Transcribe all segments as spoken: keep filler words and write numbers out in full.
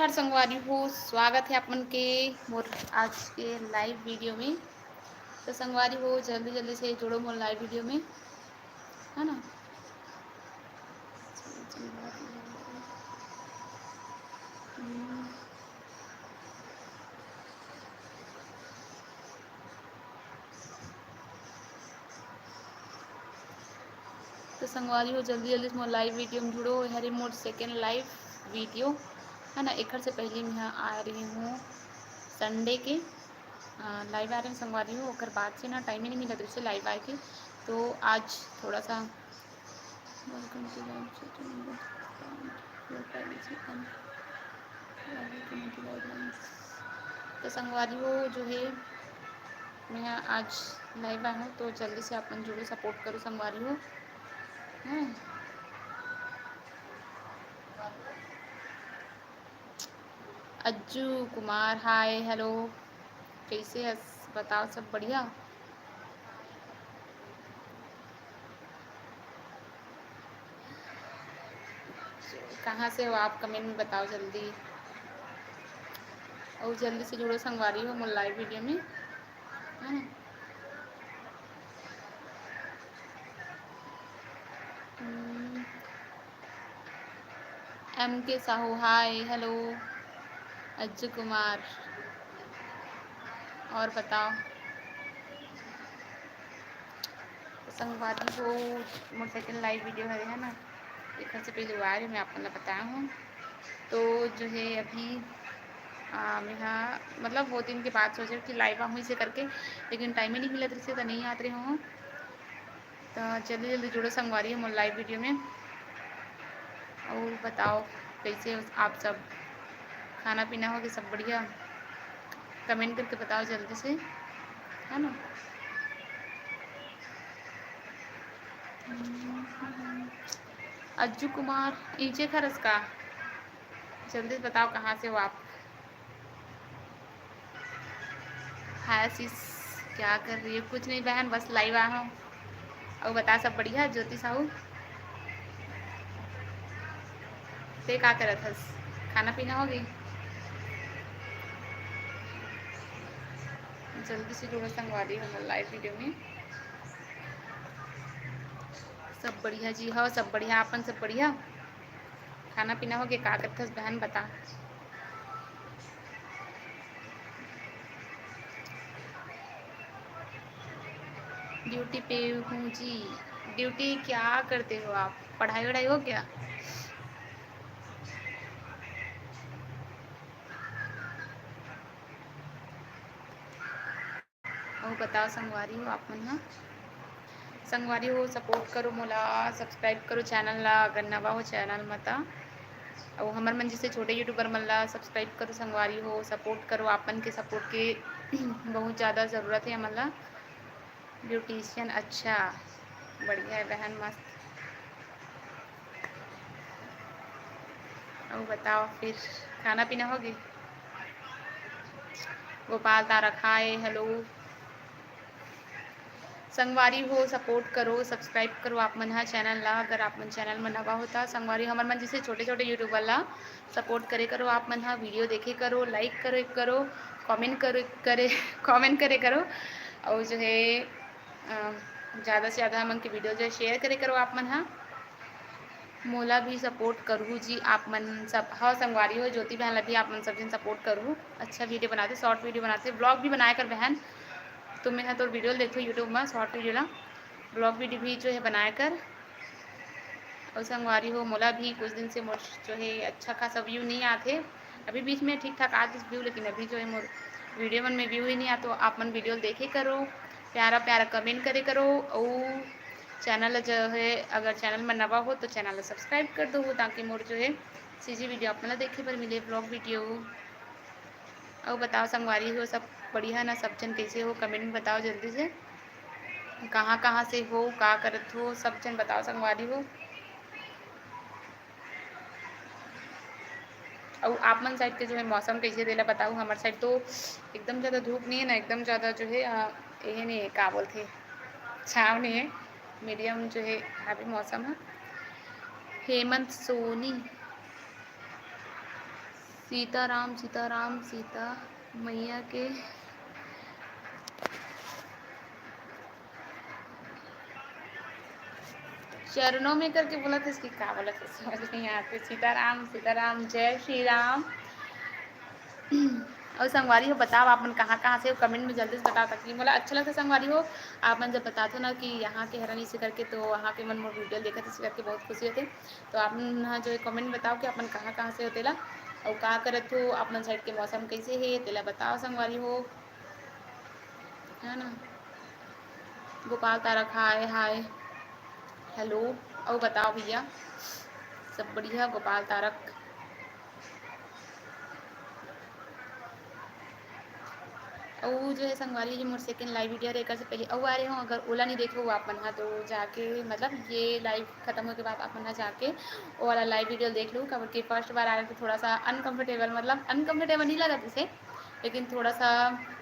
संगवारी हो, स्वागत है आप मन के मोर आज के live video में। तो संगवारी हो, जल्दी जल्दी से जुड़ो मोर live video में, है ना। तो संगवारी हो, जल्दी जल्दी से मोर live video में जुड़ो। हरे मोर second live video, है ना। एकर से पहले मैं आ रही हूँ Sunday के, अ, live आ रहे हैं संगवारी हो। ओकर बाद से ना time ही नहीं मिलत रहिसे live आए के, तो आज थोड़ा सा Welcome to live chat and your privacy and privacy guidelines। तो संगवारी हो, जो है, मैं आज live आए हूँ, तो जल्दी से आप मन जुड़ो, support करो संगवारी हो। हाँ। अज्जू कुमार, hi, hello, कैसे हस? बताओ, सब बढ़िया? कहाँ से हो आप? Comment में बताओ जल्दी, और जल्दी से जुड़ो संगवारी हो मोर live video में, है ना। हम्म। एम के साहू, hi, hello। अज्जू कुमार, और बताओ। संगवारी हो, मोर second live video है, है ना, एकर से पहले वो आ रही, मैं आप मन ला बताया हूँ। तो जो है अभी, आ, मैं हाँ, मतलब, बहुत दिन के बाद सोचे कि live आऊँ इसे करके, लेकिन time ही नहीं मिलत रहिसे, तो नहीं आत रहे हूँ। तो जल्दी जल्दी जुड़ो संगवारी हो मोर live video में। और बताओ, कैसे हो आप सब? खाना पीना हो गया, सब बढ़िया? Comment करके बताओ जल्दी से, है ना। अज्जू कुमार, ईचे खरस का, जल्दी से बताओ कहाँ से हो आप? हाय sis, क्या कर रही हो? कुछ नहीं बहन, बस live आ हूँ। और बता, सब बढ़िया? ज्योति साहू, ते का करत हस? खाना पीना हो गई? जल्दी से जुड़ो संगवारी हमर live video में। सब बढ़िया जी, हो सब बढ़िया, आपन सब बढ़िया? खाना पीना हो गया? का करथस बहन, बता। Duty पे हूँ जी। Duty क्या करते हो आप? पढ़ाई वढ़ाई हो गया? अउ बताओ संगवारी हो आप मन ह। संगवारी हो, support करो मोला, subscribe करो channel ला, अगर नवा हो channel म त। अउ हमर मन जैसे छोटे YouTuber मन ला subscribe करो संगवारी हो, support करो, आप मन के support के बहुत ज़्यादा ज़रूरत है हमन ला। Beautician, अच्छा, बढ़िया है बहन, मस्त। अउ बताओ फिर, खाना पीना हो गई? Gopal Tarak, hi, hello। संगवारी हो, support करो, subscribe करो आप मन ह channel ला, अगर आप मन channel म नवा हो त। संगवारी, हमर मन जैसे छोटे-छोटे YouTuber ला support करे करो आप मन ह, video देखे करो, like करे करो, comment करे, करे, comment करे करो, अउ जो है, अ, ज़्यादा से ज़्यादा हमन के video जो है share करे करो आप मन ह। मोला भी support करहू जी आप मन सब। हाँ संगवारी हो, ज्योति बहन ला भी आप मन सब झन support करहू। अच्छा video बनाथे, short video बनाथे, vlog भी बनाए कर बहन। तो मैं ह तोर video ल देखथों YouTube म, short video ला, vlog video भी जो है बनाए कर। अउ संगवारी हो, मोला भी कुछ दिन से मोर जो है अच्छा खासा view नहीं आथे। अभी बीच में ठीक ठाक आतिस view, लेकिन अभी जो है मोर video मन में view ही नहीं आ, तो आप मन video ल देखे करो, प्यारा प्यारा comment करे करो, अउ channel जो है, अगर channel में नवा हो तो channel ला subscribe कर दो, ताकि मोर जो है C G video आप मन ला देखे बर मिले, vlog video। अउ बताओ संगवारी हो, सब बढ़िया ना? सब जन कैसे हो, comment में बताओ जल्दी से। कहाँ कहाँ से हो, का करत हो, सब जन बताओ संगवारी हो। अउ आप मन side के जो है मौसम कैसे, तेला बताओ। हमर side तो एकदम ज़्यादा धूप नहीं है ना, एकदम ज़्यादा जो है, अ, ये नहीं है, का बोलथे, छाँव नहीं है, medium जो है अभी मौसम है। हेमंत सोनी, सीताराम, सीताराम, सीता मैया के चरणों में करके बोलत हे, इसकी का बोलत हे, समझ नहीं आते। सीताराम, सीताराम, जय श्री राम। अउ संगवारी हो, बताओ आप मन कहाँ कहाँ से हो, comment में जल्दी से बताओ, ताकि मोला अच्छा लगता संगवारी हो। आप मन जब बताथो ना कि यहाँ के हरन इसे करके, तो वहाँ के मन मोर video देखत इसे करके बहुत खुशी होथे। तो आप मन ह जो है comment में बताओ कि आप मन कहाँ कहाँ से हो तेला, अउ का करत हो, आप मन side के मौसम कैसे हे तेला बताओ संगवारी हो, है ना। गोपाल तारक, हाय हाय, hello। अउ बताओ भैया, सब बढ़िया? गोपाल तारक। अउ जो है संगवारी, ये मोर second live video हरे, एकर से पहले अउ आ रहे हो, अगर ओला नहीं देखे हो आप मन हा, तो जाके, मतलब, ये live खत्म होए के बाद आप मन हा जाके वो वाला live video देख लो, काबर कि first बार आ रहे तो थोड़ा सा uncomfortable, मतलब, uncomfortable नहीं लगा इसे, लेकिन थोड़ा सा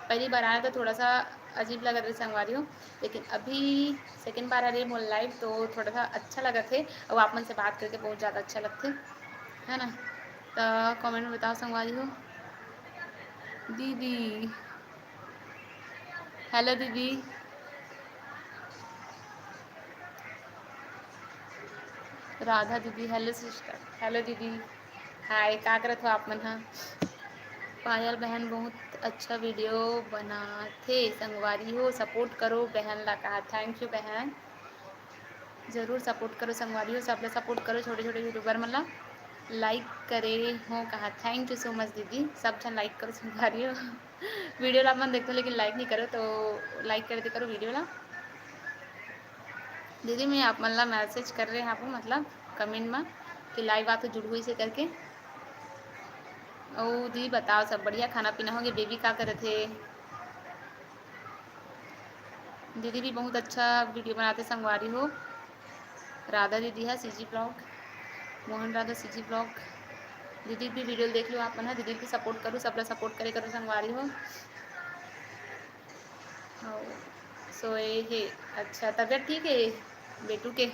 पहली बार आया तो थोड़ा सा अजीब लगा रहे संगवारी हो, लेकिन अभी second बार आ रही मोर live, तो थोड़ा सा अच्छा लगा थे, और आप मन से बात करके बहुत ज़्यादा अच्छा लगते, है ना। तो comment में बताओ संगवारी हो। दीदी, hello दीदी। राधा दीदी, hello sister, hello दीदी, हाय। का करत हो आप मन हा? पायल बहन बहुत अच्छा video बनाथे संगवारी हो, support करो बहन ला कहा। Thank you बहन, जरूर support करो संगवारी हो, सब ला support करो, छोटे छोटे YouTuber मन ला। Like करे हो कहा, thank you so much दीदी, सब झन like करो संगवारी हो। Video ला मन देखते लेकिन like नहीं करो तो like कर दे करो video ला। दीदी मैं आप मन ला message कर रहे हैं, मतलब comment में कि live आते जुड़ हुई से करके। ओ दी बताओ सब बढ़िया, खाना पीना हो गया, baby का करत हे? दीदी भी बहुत अच्छा video बनाते संगवारी हो। राधा दीदी है CG vlog, Mohan Radha CG vlog। दीदी भी video देख लो आप मन, दीदी भी support करो, सबला support करे करो संगवारी हो। अउ सोए हे। अच्छा, तबीयत ठीक है बेटू के?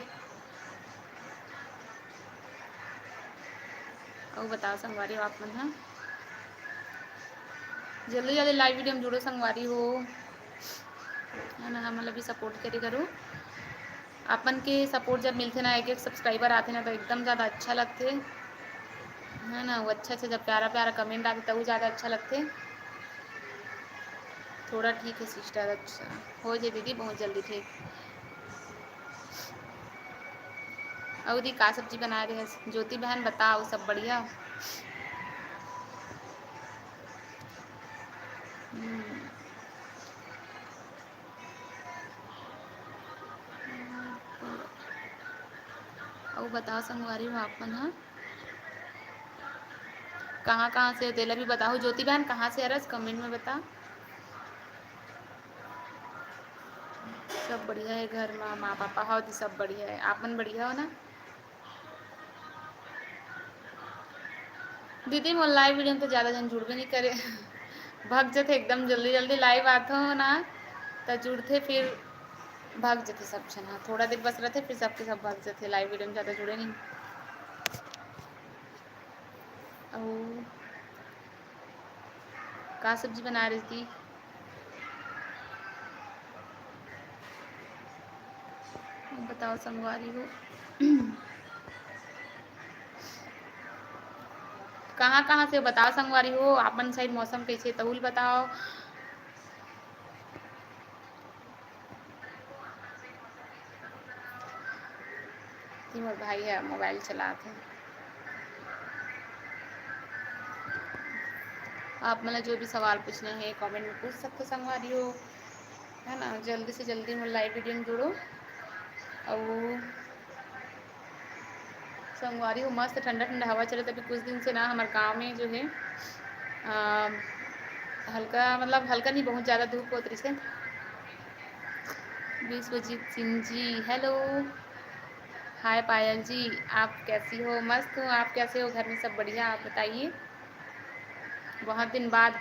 अउ बताओ संगवारी हो आप मन हा, जल्दी जल्दी live video में जुड़ो संगवारी हो, है ना, हमन ला भी support करे करो। अपन के support जब मिलथे ना, एक एक subscriber आथे ना, तो एकदम ज़्यादा अच्छा लगथे, है ना। वो अच्छा अच्छा जब प्यारा प्यारा comment आथे, तब ज़्यादा अच्छा लगथे। थोड़ा ठीक है sister, अच्छा हो जाए दीदी बहुत जल्दी ठीक। अउ दी का सब्जी बनाए रहे ज्योति बहन, बताओ सब बढ़िया? हम्म। अउ बताओ संगवारी हो आप मन हा कहाँ कहाँ से हो, तेला भी बताओ। ज्योति बहन कहाँ से हरस, comment में बता। सब बढ़िया है घर में, माँ पापा हो तो सब बढ़िया है, आप मन बढ़िया हो ना? दीदी मोर live video में तो ज़्यादा जन जुड़बे नहीं करे। भग जथे एकदम जल्दी जल्दी live आथो ना, तो जुड़थे फिर भग जथे सब झन हा। थोड़ा देर बस रहथे फिर सबके सब भग जथे, live video में ज़्यादा जुड़े नहीं। अउ का सब्जी बना रही थी? बताओ संगवारी हो। कहाँ कहाँ से बताओ संगवारी हो, आपन side मौसम कैसे, तहुल बताओ। ये मोर भाई है, मोबाइल चलात है। आप मन ला जो भी सवाल पूछना है, comment में पूछ सकते संगवारी हो, है ना। जल्दी से जल्दी मोर live video में जुड़ो। और संगवारी हो, मस्त ठंडा ठंडा हवा चलत। अभी कुछ दिन से ना हमारे गांव में जो है, आ, हल्का, मतलब हल्का नहीं, बहुत ज़्यादा धूप होत रही। विश्वजीत सिंह जी, hello। हाय पायल जी, आप कैसी हो? मस्त हूँ, आप कैसे हो? घर में सब बढ़िया? आप बताइए, बहुत दिन बाद।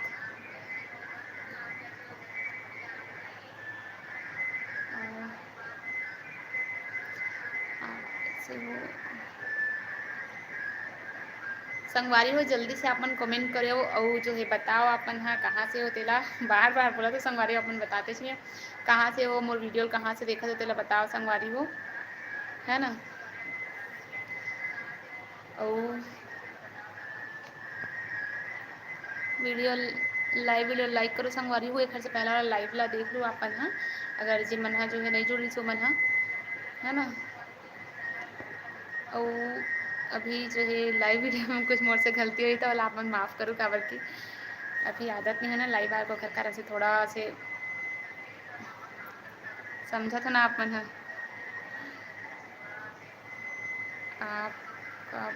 और आप कैसे हो? संगवारी हो, जल्दी से आप मन comment करो अउ जो है बताओ आप मन हा कहाँ से हो तेला। बार बार बोला तो संगवारी हो, आप मन बताते छे कहाँ से हो, मोर video कहाँ से देखत हो तेला बताओ संगवारी हो, है ना। अउ video, live video like करो संगवारी हो, एक से पहला वाला live ला देख लो आप मन हा, अगर जे मन हा जो है नहीं जुड़ी सो मन हा, है ना। अउ अभी जो है live video में कुछ मोर से गलती होही तो ओला आप मन माफ करो, काबर कि अभी आदत नहीं है ना live आए के, ओकर कारण से थोड़ा से समझत हो ना आप मन ह। आपका,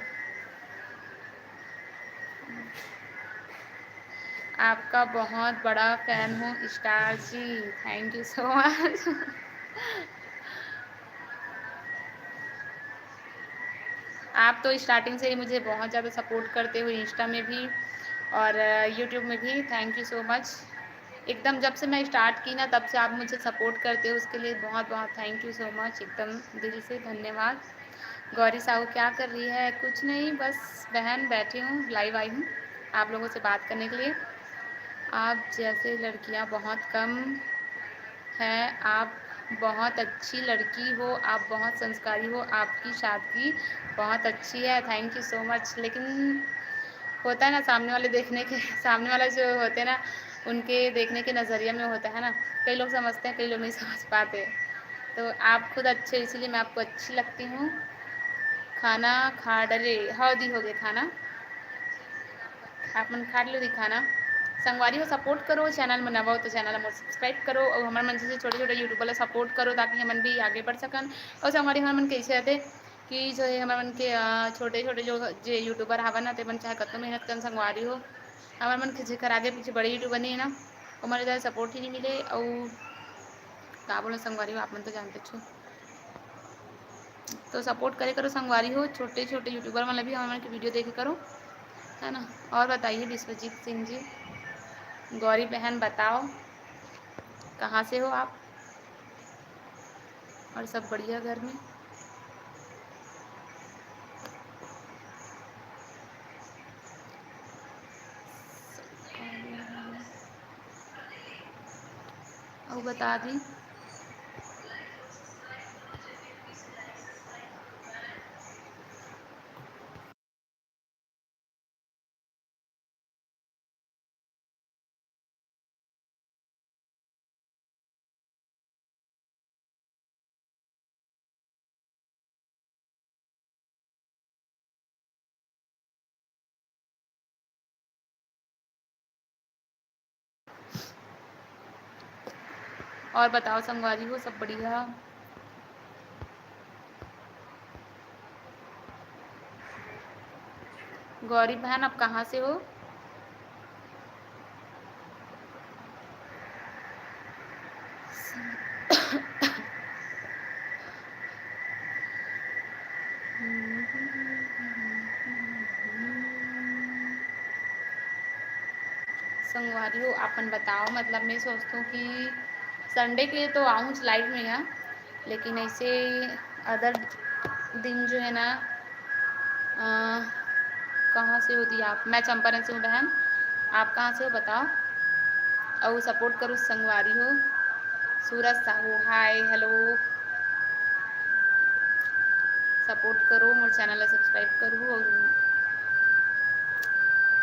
आपका बहुत बड़ा fan हूँ star ji, thank you so much। आप तो starting से ही मुझे बहुत ज़्यादा support करते हो, Insta में भी और, अ, YouTube में भी। Thank you so much। एकदम जब से मैं start की ना, तब से आप मुझे support करते हो, उसके लिए बहुत बहुत thank you so much, एकदम दिल से धन्यवाद। गौरी साहू क्या कर रही है? कुछ नहीं, बस बहन बैठी हूँ, live आई हूँ आप लोगों से बात करने के लिए। आप जैसे लड़कियाँ बहुत कम है, आप बहुत अच्छी लड़की हो, आप बहुत संस्कारी हो, आपकी सादगी बहुत अच्छी है। Thank you so much। लेकिन होता है ना, सामने वाले देखने के, सामने वाला जो होते हैं ना, उनके देखने के नज़रिया में होता है ना, कई लोग समझते हैं, कई लोग नहीं समझ पाते। तो आप खुद अच्छे हो, इसीलिए मैं आपको अच्छी लगती हूँ। खाना खा डरे, हव दी, हो गए खाना। आप मन खा लो दी खाना। संगवारी हो, support करो, channel में नवा हो तो channel ला मोर subscribe करो, और हमर मन जैसे छोटे-छोटे YouTuber ला support करो, ताकि हमन भी आगे बढ़ सकन। और संगवारी, हमर मन कैसे आते कि जो है हमर मन के, अ, छोटे-छोटे जो जे YouTuber हावन ना, ते मन चाहे कतनो मेहनत करन संगवारी हो, हमर मन के जेकर आगे पीछे बड़े YouTuber नहीं है ना, ओमन ला support ही नहीं मिले। और का बोलो संगवारी हो, आप मन तो जानते छो। तो support करे करो संगवारी हो, छोटे-छोटे YouTuber मन ला भी हमन के video देखे करो, है ना। और बताइए विश्वजीत सिंह जी, गौरी बहन बताओ कहाँ से हो आप, और सब बढ़िया घर में? अउ बता दी। और बताओ संगवारी हो, सब बढ़िया? गौरी बहन, आप कहाँ से हो? संगवारी हो, आपन बताओ, मतलब मैं सोचत हूँ कि Sunday के लिए तो आऊँच live में यहाँ, लेकिन ऐसे other दिन जो है ना, अ, कहाँ से हो दी आप? मैं चंपारण से हूँ बहन, आप कहाँ से हो बताओ? और support करो संगवारी हो। सूरज साहू, hi, hello। Support करो, मोर channel ला subscribe करो। और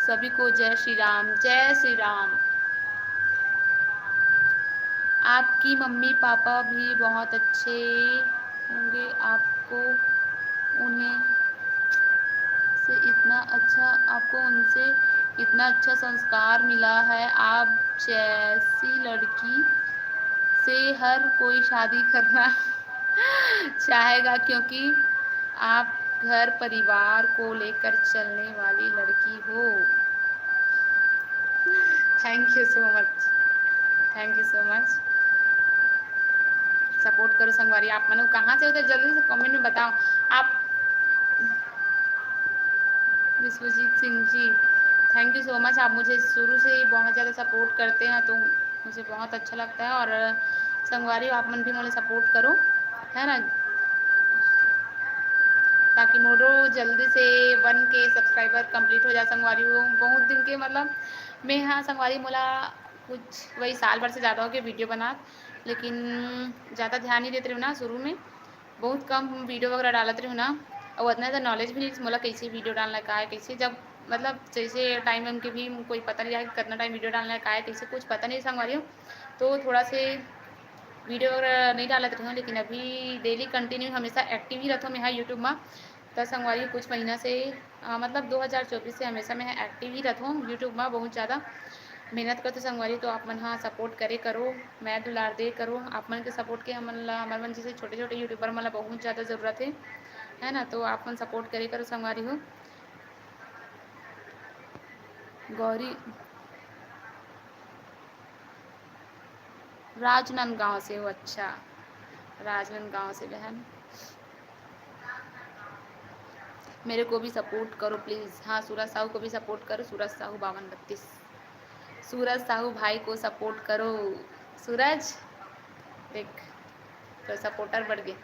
सभी को जय श्री राम, जय श्री राम। आपकी मम्मी पापा भी बहुत अच्छे होंगे, आपको उन्हें से इतना अच्छा, आपको उनसे इतना अच्छा संस्कार मिला है। आप जैसी लड़की से हर कोई शादी करना चाहेगा, क्योंकि आप घर परिवार को लेकर चलने वाली लड़की हो। Thank you so much, thank you so much। Support करो संगवारी, आप मन कहाँ से हो तो जल्दी से comment में बताओ। आप Vishwajeet Singh ji, thank you so much, आप मुझे शुरू से ही बहुत ज़्यादा support करते हैं, तो मुझे बहुत अच्छा लगता है। और संगवारी, आप मन भी मुझे support करो, है ना। ताकि मोरो जल्दी से वन के subscriber complete हो जाए संगवारी हो। बहुत दिन के, मतलब, मैं, हाँ, संगवारी, मोला कुछ वही साल भर से ज़्यादा हो गए video बनात, लेकिन ज़्यादा ध्यान नहीं देते रहे ना शुरू में, बहुत कम video वगैरह डालत रहे ना, और उतना ज़्यादा knowledge भी नहीं मोला कैसे video डालना का है, कैसे, जब, मतलब, जैसे time वाइम के भी कोई पता नहीं रहा कि कितना time video डालना है, का है, कैसे, कुछ पता नहीं संगवारी हो। तो थोड़ा से video वगैरह नहीं डालत रहे हूँ, लेकिन अभी daily continue हमेशा active ही रहता हूँ मैं यहाँ YouTube में। तो संगवारी, कुछ महीना से, अ, मतलब, दो हज़ार चौबीस से हमेशा मैं active ही रहता हूँ YouTube में, बहुत ज़्यादा मेहनत करते संगवारी। तो आप मन हाँ support करे करो, मैं दुलार दे करो। आप मन के support के हमन ला, हमर मन जैसे छोटे-छोटे YouTuber मन ला बहुत ज़्यादा ज़रूरत है, है ना? तो आप मन support करे करो संगवारी हो। गौरी, राजनांदगांव से हो? अच्छा, राजनांदगांव से बहन। मेरे को भी support करो please। हाँ, सूरज साहू को भी support करो, सूरज साहू बावन बत्तीस। सूरज साहू भाई को support करो। सूरज, देख, तो supporter बढ़ गए।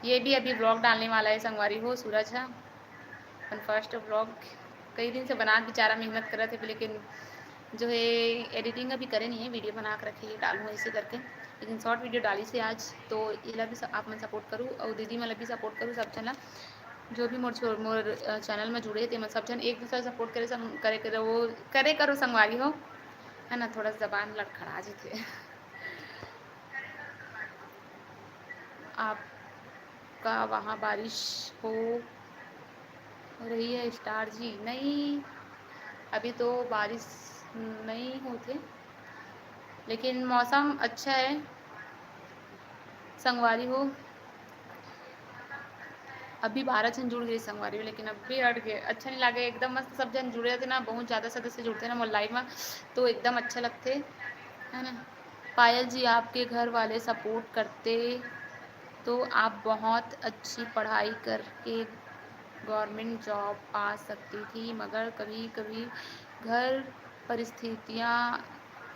ये भी अभी vlog डालने वाला है संगवारी हो, सूरज है अपन first vlog। कई दिन से बना के बेचारा मेहनत करत हे, लेकिन जो है editing अभी करे नहीं है, video बना के रखे, डालूँ ऐसे करके। लेकिन short video डाली से आज, तो एला भी स-, आप मन support करू और दीदी मन ला भी support करू, सब झन ला। जो भी मोर छो-, मोर, अ, channel में जुड़े हे, ते मन सब झन एक दूसरा support करे संग-, करे, करे, वो करे करो संगवारी हो, है ना? थोड़ा जबान लड़खड़ा जथे। आपका वहाँ बारिश हो रही है स्टार जी? नहीं, अभी तो बारिश नहीं होथे, लेकिन मौसम अच्छा है संगवारी हो। अभी बारह झन जुड़ गए संगवारी हो, लेकिन अभी अट गए, अच्छा नहीं लागे। एकदम मस्त सब झन जुड़े रहते ना, बहुत ज़्यादा सदस्य जुड़ते ना मोर live में, तो एकदम अच्छा लगते, है ना? पायल जी, आपके घर वाले support करते तो आप बहुत अच्छी पढ़ाई करके government job पा सकती थी, मगर कभी-कभी घर परिस्थितियाँ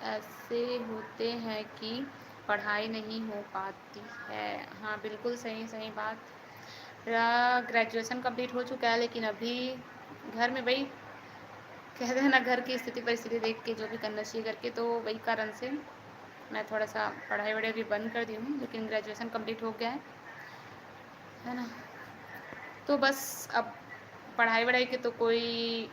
ऐसे होते हैं कि पढ़ाई नहीं हो पाती है। हाँ, बिल्कुल सही, सही बात। मेरा graduation complete हो चुका है, लेकिन अभी घर में वही कहते हैं ना, घर की स्थिति परिस्थिति देख के जो भी करना चाहिए करके, तो वही कारण से मैं थोड़ा सा पढ़ाई वढ़ाई भी बंद कर दी हूँ, लेकिन graduation complete हो गया है, है ना? तो बस अब पढ़ाई वढ़ाई के तो कोई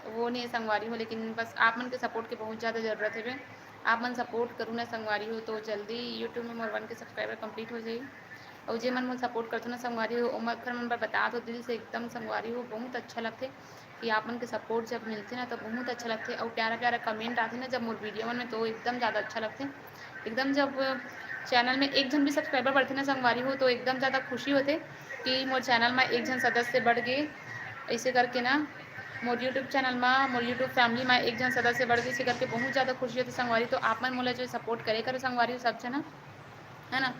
वो नहीं है संगवारी हो, लेकिन बस आप मन के support के बहुत ज़्यादा ज़रूरत है। आप मन support करू ना संगवारी हो, तो जल्दी YouTube में मोर वन के subscriber complete हो जाही। और जे मन मोर support करथो ना संगवारी हो, ओमन मन बर बता दो दिल से एकदम संगवारी हो, बहुत अच्छा लगथे कि आप मन के support जब मिलथे ना, तो बहुत अच्छा लगथे। और प्यारा प्यारा comment आथे ना जब मोर video मन में, तो एकदम ज़्यादा अच्छा लगथे। एकदम जब channel में एक झन भी subscriber बढ़थे ना संगवारी हो, तो एकदम ज़्यादा खुशी होथे कि मोर channel में एक झन सदस्य बढ़ गे। ऐसे करके ना मोर YouTube channel में, मोर YouTube family में एक झन सदस्य बढ़ गे, ऐसे करके बहुत ज़्यादा खुशी होथे संगवारी। तो आप मन मोला जो support करे करो संगवारी हो सब झन, है ना?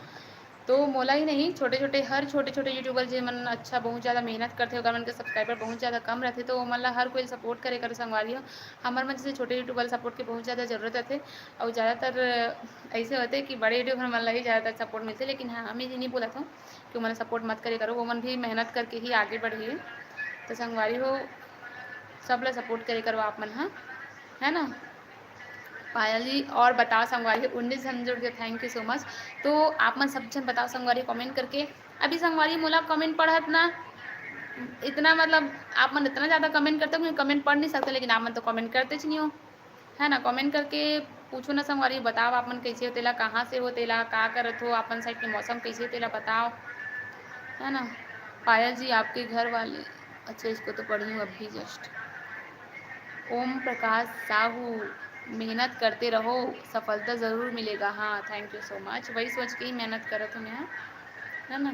तो मोला ही नहीं, छोटे-छोटे, हर छोटे-छोटे YouTuber जे मन अच्छा बहुत ज़्यादा मेहनत करथे, ओकर मन के subscriber बहुत ज़्यादा कम रथे, तो ओमन ला हर कोई support करे करो संगवारी हो। हमर मन जैसे छोटे YouTuber support के बहुत ज़्यादा ज़रूरत रथे, और ज़्यादातर ऐसे होथे कि बड़े YouTuber मन ला ही ज़्यादातर support मिलथे, लेकिन हाँ, मैं ये नहीं बोलत हूँ कि ओमन support मत करे करो, वो मन भी मेहनत करके ही आगे बढ़े। तो संगवारी हो, सब ला support करे करो आप मन, हाँ, है ना? पायल जी, और बताओ संगवारी, उन्नीस झन जुड़ के, thank you so much। तो आप मन सब झन बताओ संगवारी comment करके। अभी संगवारी मोला comment पढ़त ना इतना, मतलब, आप मन इतना ज़्यादा comment करते हो कि मैं comment पढ़ नहीं सकते, लेकिन आप मन तो comment करते च नहीं हो, है ना? Comment करके पूछो ना संगवारी, बताओ आप मन कैसे हो, तेला कहाँ से हो, तेला का करत हो, अपन side के मौसम कैसे हे, तेला बताओ, है ना? पायल जी, आपके घर वाले, अच्छा, इसको तो पढ़ी हूँ अभी just। ओम प्रकाश साहू, मेहनत करते रहो, सफलता ज़रूर मिलेगा। हाँ, thank you so much। वही सोच के ही मेहनत करत हूँ मैं, है ना?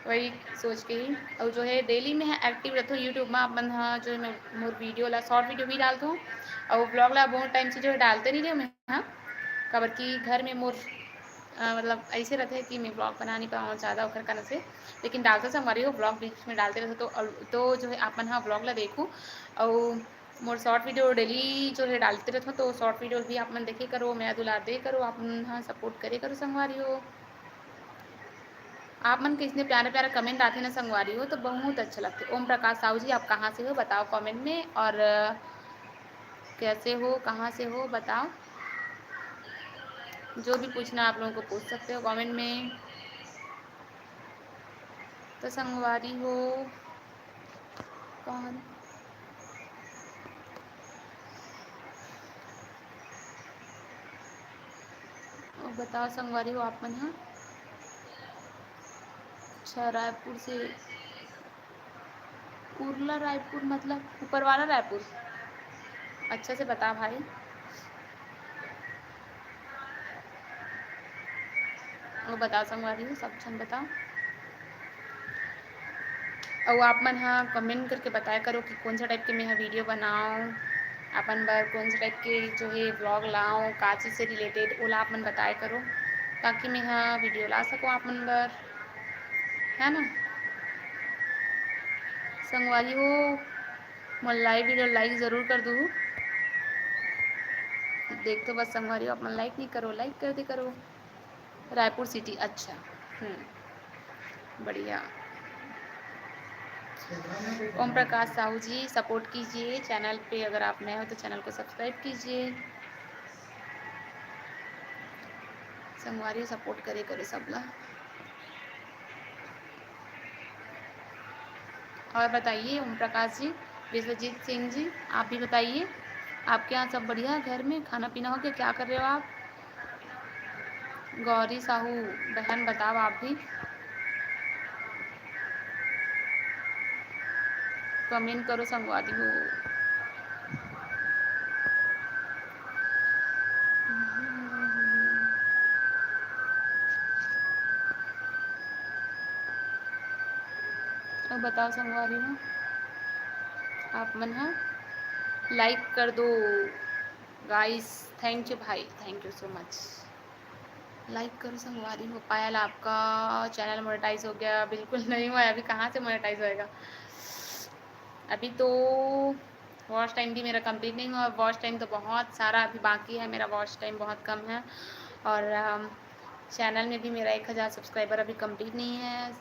वही सोच के ही। और जो है, daily में active रहत हूँ YouTube में। अपन, हाँ, जो है, मैं मोर video ला, short video भी डालत हूँ और vlog ला बहुत time से जो है डालते नहीं रहे मैं, हाँ, काबर कि घर में मोर, अ, मतलब, ऐसे रहते हैं कि मैं vlog बना नहीं पाऊँ ज़्यादा, ओखर कारण से। लेकिन डालते संगवारी हो, vlog बीच में डालते रहते, तो, तो जो है, आप मन, हाँ, vlog ला देखो और मोर short video daily जो है डालते रहत हूँ, तो short video भी आप मन देखे करो, मया दुलार दे करो, आप मन, हाँ, support करे करो संगवारी हो। आप मन के इसने प्यारा प्यारा comment आथे ना संगवारी हो, तो बहुत अच्छा लगथे। ओम प्रकाश साहू जी, आप कहाँ से हो बताओ comment में, और, अ, कैसे हो, कहाँ से हो बताओ। जो भी पूछना आप लोगों को पूछ सकते हो comment में। तो संगवारी हो, कौन, और बताओ संगवारी हो आप मन ह? अच्छा, रायपुर से, उरला रायपुर मतलब ऊपर वाला रायपुर? अच्छा से बता भाई। वो बताओ संगवारी हो, सब झन बताओ। अउ आप मन ह comment करके बताया करो कि कौन सा type के मैं ह video बनाओ, अपन बर कौन सा type के जो है vlog लाओ, का चीज से related, ओला आप मन बताया करो, ताकि मैं ह video ला सकूँ आप मन बर, है ना संगवारी हो। मोर live video like जरूर कर दू। देख तो बस संगवारी हो, आप मन like नहीं करो, like कर दे करो। रायपुर city, अच्छा, हम्म, बढ़िया। ओम प्रकाश साहू जी, support कीजिए channel पे, अगर आप नए हो तो channel को subscribe कीजिए। संगवारी support करे करे सब ला। और बताइए ओम प्रकाश जी, विश्वजीत सिंह जी, आप भी बताइए, आपके यहाँ सब बढ़िया? घर में खाना पीना हो गया? क्या कर रहे हो आप? गौरी साहू बहन, बताओ आप भी, comment करो संगवारी हो। अब बताओ संगवारी हो, आप मन ह like कर दो guys। Thank you भाई, thank you so much। Like करो संगवारी हो। पायल, आपका channel monetize हो गया? बिल्कुल नहीं हुआ है, अभी कहाँ से monetize होएगा? अभी तो watch time भी मेरा complete नहीं हुआ। Watch time तो बहुत सारा अभी बाकी है, मेरा watch time बहुत कम है, और, अम, channel में भी मेरा एक हज़ार subscriber अभी complete नहीं है,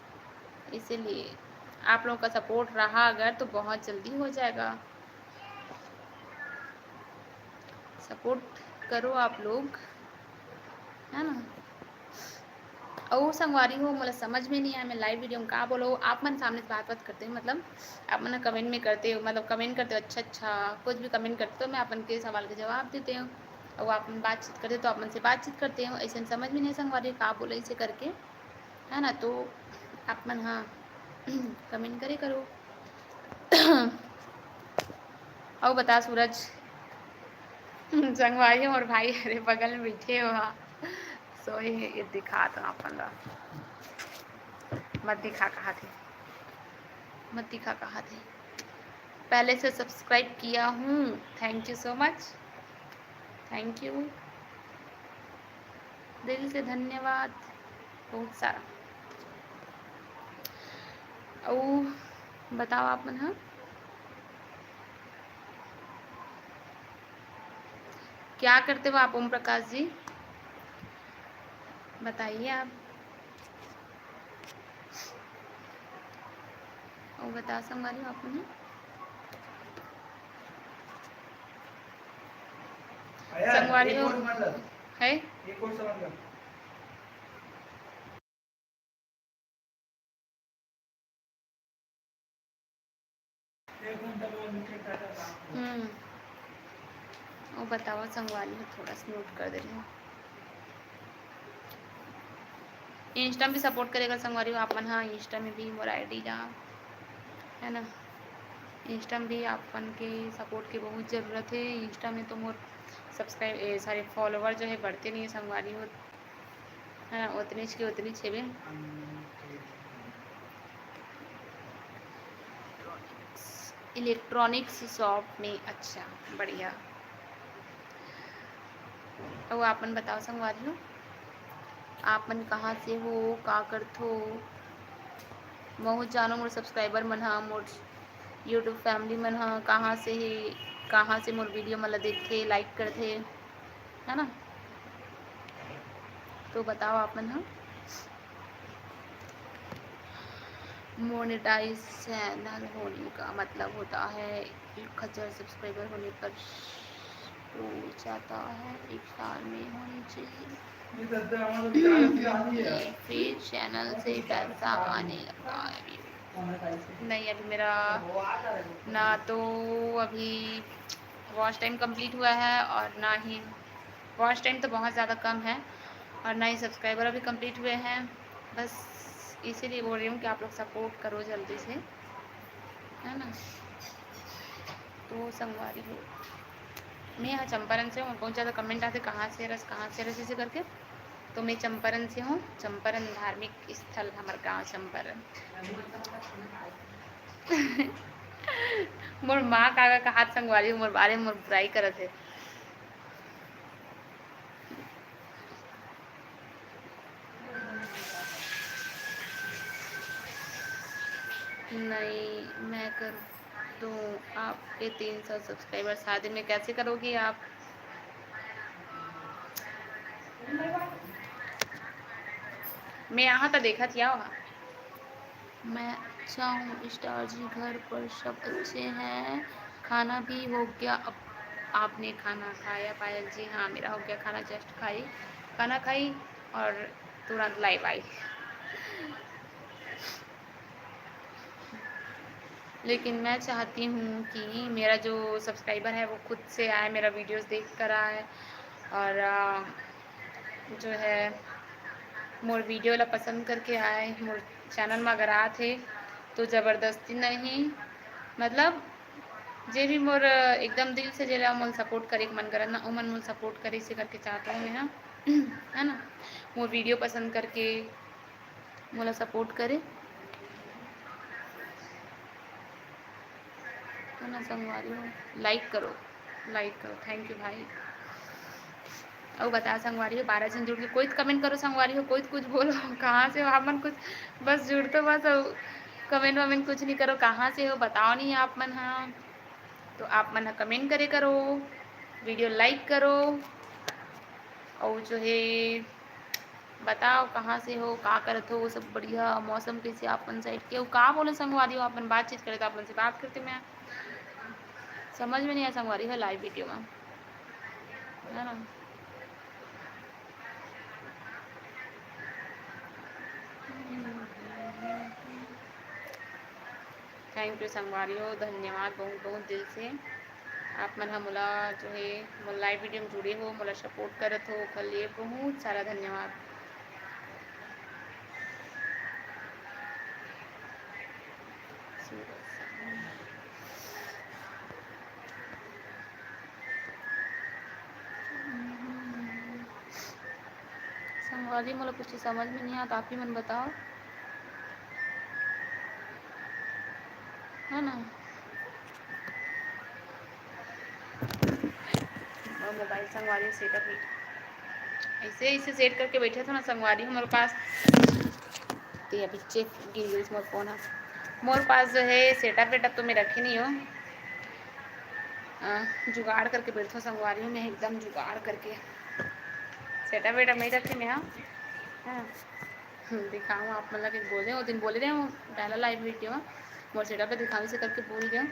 इसीलिए आप लोगों का support रहा अगर, तो बहुत जल्दी हो जाएगा। Support करो आप लोग, है ना? अउ संगवारी हो, मोला समझ में नहीं आया, मैं live video में का बोलो, आप मन सामने से बात बात करते हो, मतलब आप मन comment में करते हो, मतलब comment करते हो, अच्छा अच्छा कुछ भी comment करते हो, तो मैं आप मन के सवाल के जवाब देते हूँ। अउ आप मन बातचीत करते हो, तो आप मन से बातचीत करते हो। ऐसे समझ में नहीं संगवारी हो का बोले इसे करके, है ना? तो आप मन हाँ comment करे करो। अउ बता सूरज, संगवारी हो मोर भाई, अरे बगल में बैठे हो, हाँ। सोए हे, ये दिखा दो आप मन ला। मत दिखा कहा थे, मत दिखा कहा थे। पहले से subscribe किया हूँ, thank you so much, thank you, दिल से धन्यवाद बहुत सारा। अउ बताओ आप मन ह क्या करते हो आप ओम प्रकाश जी, बताइए आप। अउ बताओ संगवारी हो आप मन ह। आया, संगवारी एक हो। और मान लो। है? एक और सामान ला। एक घंटा बाद उनके टाटा बात। हम्म। वो बताओ संगवारी हो, थोड़ा सा note कर दे रही हूँ। Insta में भी support करेगा संगवारी हो आप मन, हाँ, Insta में भी मोर ID ला, है ना, Insta में भी आप मन के support के बहुत ज़रूरत है। Insta में तो मोर subscribe, ए, sorry, follower जो है बढ़ते नहीं है संगवारी हो, है ना, उतनीच के उतनीच हेबे। Electronics shop में, अच्छा, बढ़िया। अउ आप मन बताओ संगवारी हो, आप मन कहाँ से हो, का करथो? महू जानो मोर subscriber मन ह, मोर YouTube family मन ह, कहाँ से हे, कहाँ से मोर video मन ला देखथे, like करथे, है ना? तो बताओ आप मन ह। मोनेटाइज चैनल होने का मतलब होता है एक हज़ार सब्सक्राइबर होने पर हो जाता है, एक साल में होनी चाहिए। ये तो एकदम हमारा प्यार की कहानी है। ये फिर चैनल से पैसा आने लगता है अभी। नहीं, अभी मेरा ना तो अभी वॉच टाइम कंप्लीट हुआ है और ना ही वॉच टाइम तो बहुत ज़्यादा कम है और ना ही सब्सक्राइबर अभी कंप्लीट हुए हैं। बस इसीलिए बोल रही हूँ कि आप लोग सपोर्ट करो जल्दी से, है ना। तो संगवारी हो, मैं यहाँ चंपारण से हूँ, बहुत ज़्यादा कमेंट आते कहाँ से रस, कहाँ से रस, इसे करके। तो मैं चंपारण से हूँ, चंपारण धार्मिक स्थल, हमार गाँव चंपारण। मोर माँ का, का हाथ संगवारी हो, मोर बारे में मोर बुराई करत है। नहीं, मैं कर दूँ आपके तीन सौ सब्सक्राइबर शादी में, कैसे करोगी आप? मैं यहाँ तो देखा थी, आओ। मैं अच्छा हूँ स्टार जी, घर पर सब अच्छे हैं, खाना भी हो गया। अब आपने खाना खाया पायल जी? हाँ, मेरा हो गया खाना, जस्ट खाई, खाना खाई और तुरंत लाइव आई। लेकिन मैं चाहती हूँ कि मेरा जो सब्सक्राइबर है वो खुद से आए, मेरा वीडियोस देख कर आए और आ, जो है मोर वीडियो ला पसंद करके आए, मोर चैनल में अगर आत हे तो ज़बरदस्ती नहीं, मतलब जे भी मोर एकदम दिल से जेला मोल सपोर्ट करे के मन करत ना, ओमन मोल सपोर्ट करे, इसे करके चाहता हूँ मैं, हाँ। है ना, मोर वीडियो पसंद करके मोला सपोर्ट करे, है ना संगवारी हो, लाइक करो, लाइक करो। थैंक यू भाई। अउ बता संगवारी हो, बारह झन जुड़ के, कोई तो कमेंट करो संगवारी हो, कोई तो कुछ बोलो। कहाँ से हो आप मन? कुछ बस जुड़ तो बस, अउ कमेंट वमेंट कुछ नहीं करो। कहाँ से हो बताओ नहीं आप मन, हाँ तो आप मन ह कमेंट करे करो, वीडियो लाइक करो, अउ जो है बताओ कहाँ से हो, का करत हो, वो सब बढ़िया। मौसम कैसे आप मन साइड के, अउ का बोले संगवारी हो, आप मन बातचीत करे तो आप मन से बात करते मैं, समझ में नहीं आया संगवारी हो लाइव वीडियो में, है ना। थैंक यू संगवारी हो, धन्यवाद बहुत बहुत दिल से। आप मन ह मोला जो है मोर लाइव वीडियो में जुड़े हो, मोला सपोर्ट करत हो, ओकर लिए बहुत सारा धन्यवाद। संगवारी, मोला कुछ समझ में नहीं आता, आप ही मन बताओ, है ना? और मोबाइल संगवारी सेटअप ही ऐसे, ऐसे सेट करके बैठे थे ना संगवारी हमारे पास। ते अभी चेक गिर गई मोर फोन है। मोर पास जो है सेटअप वेटअप तो मैं रखी नहीं हूँ, अ, जुगाड़ करके बैठो संगवारी हूँ मैं, एकदम जुगाड़ करके। सेटअप वेटअप नहीं रखे मैं, हाँ। हाँ। हम्म, दिखाऊँ आप मन ला, बोले, वो दिन बोले रहे हूँ पहला लाइव वीडियो में, मोर सेटअप पे दिखाऊँ, इसे करके भूल गए।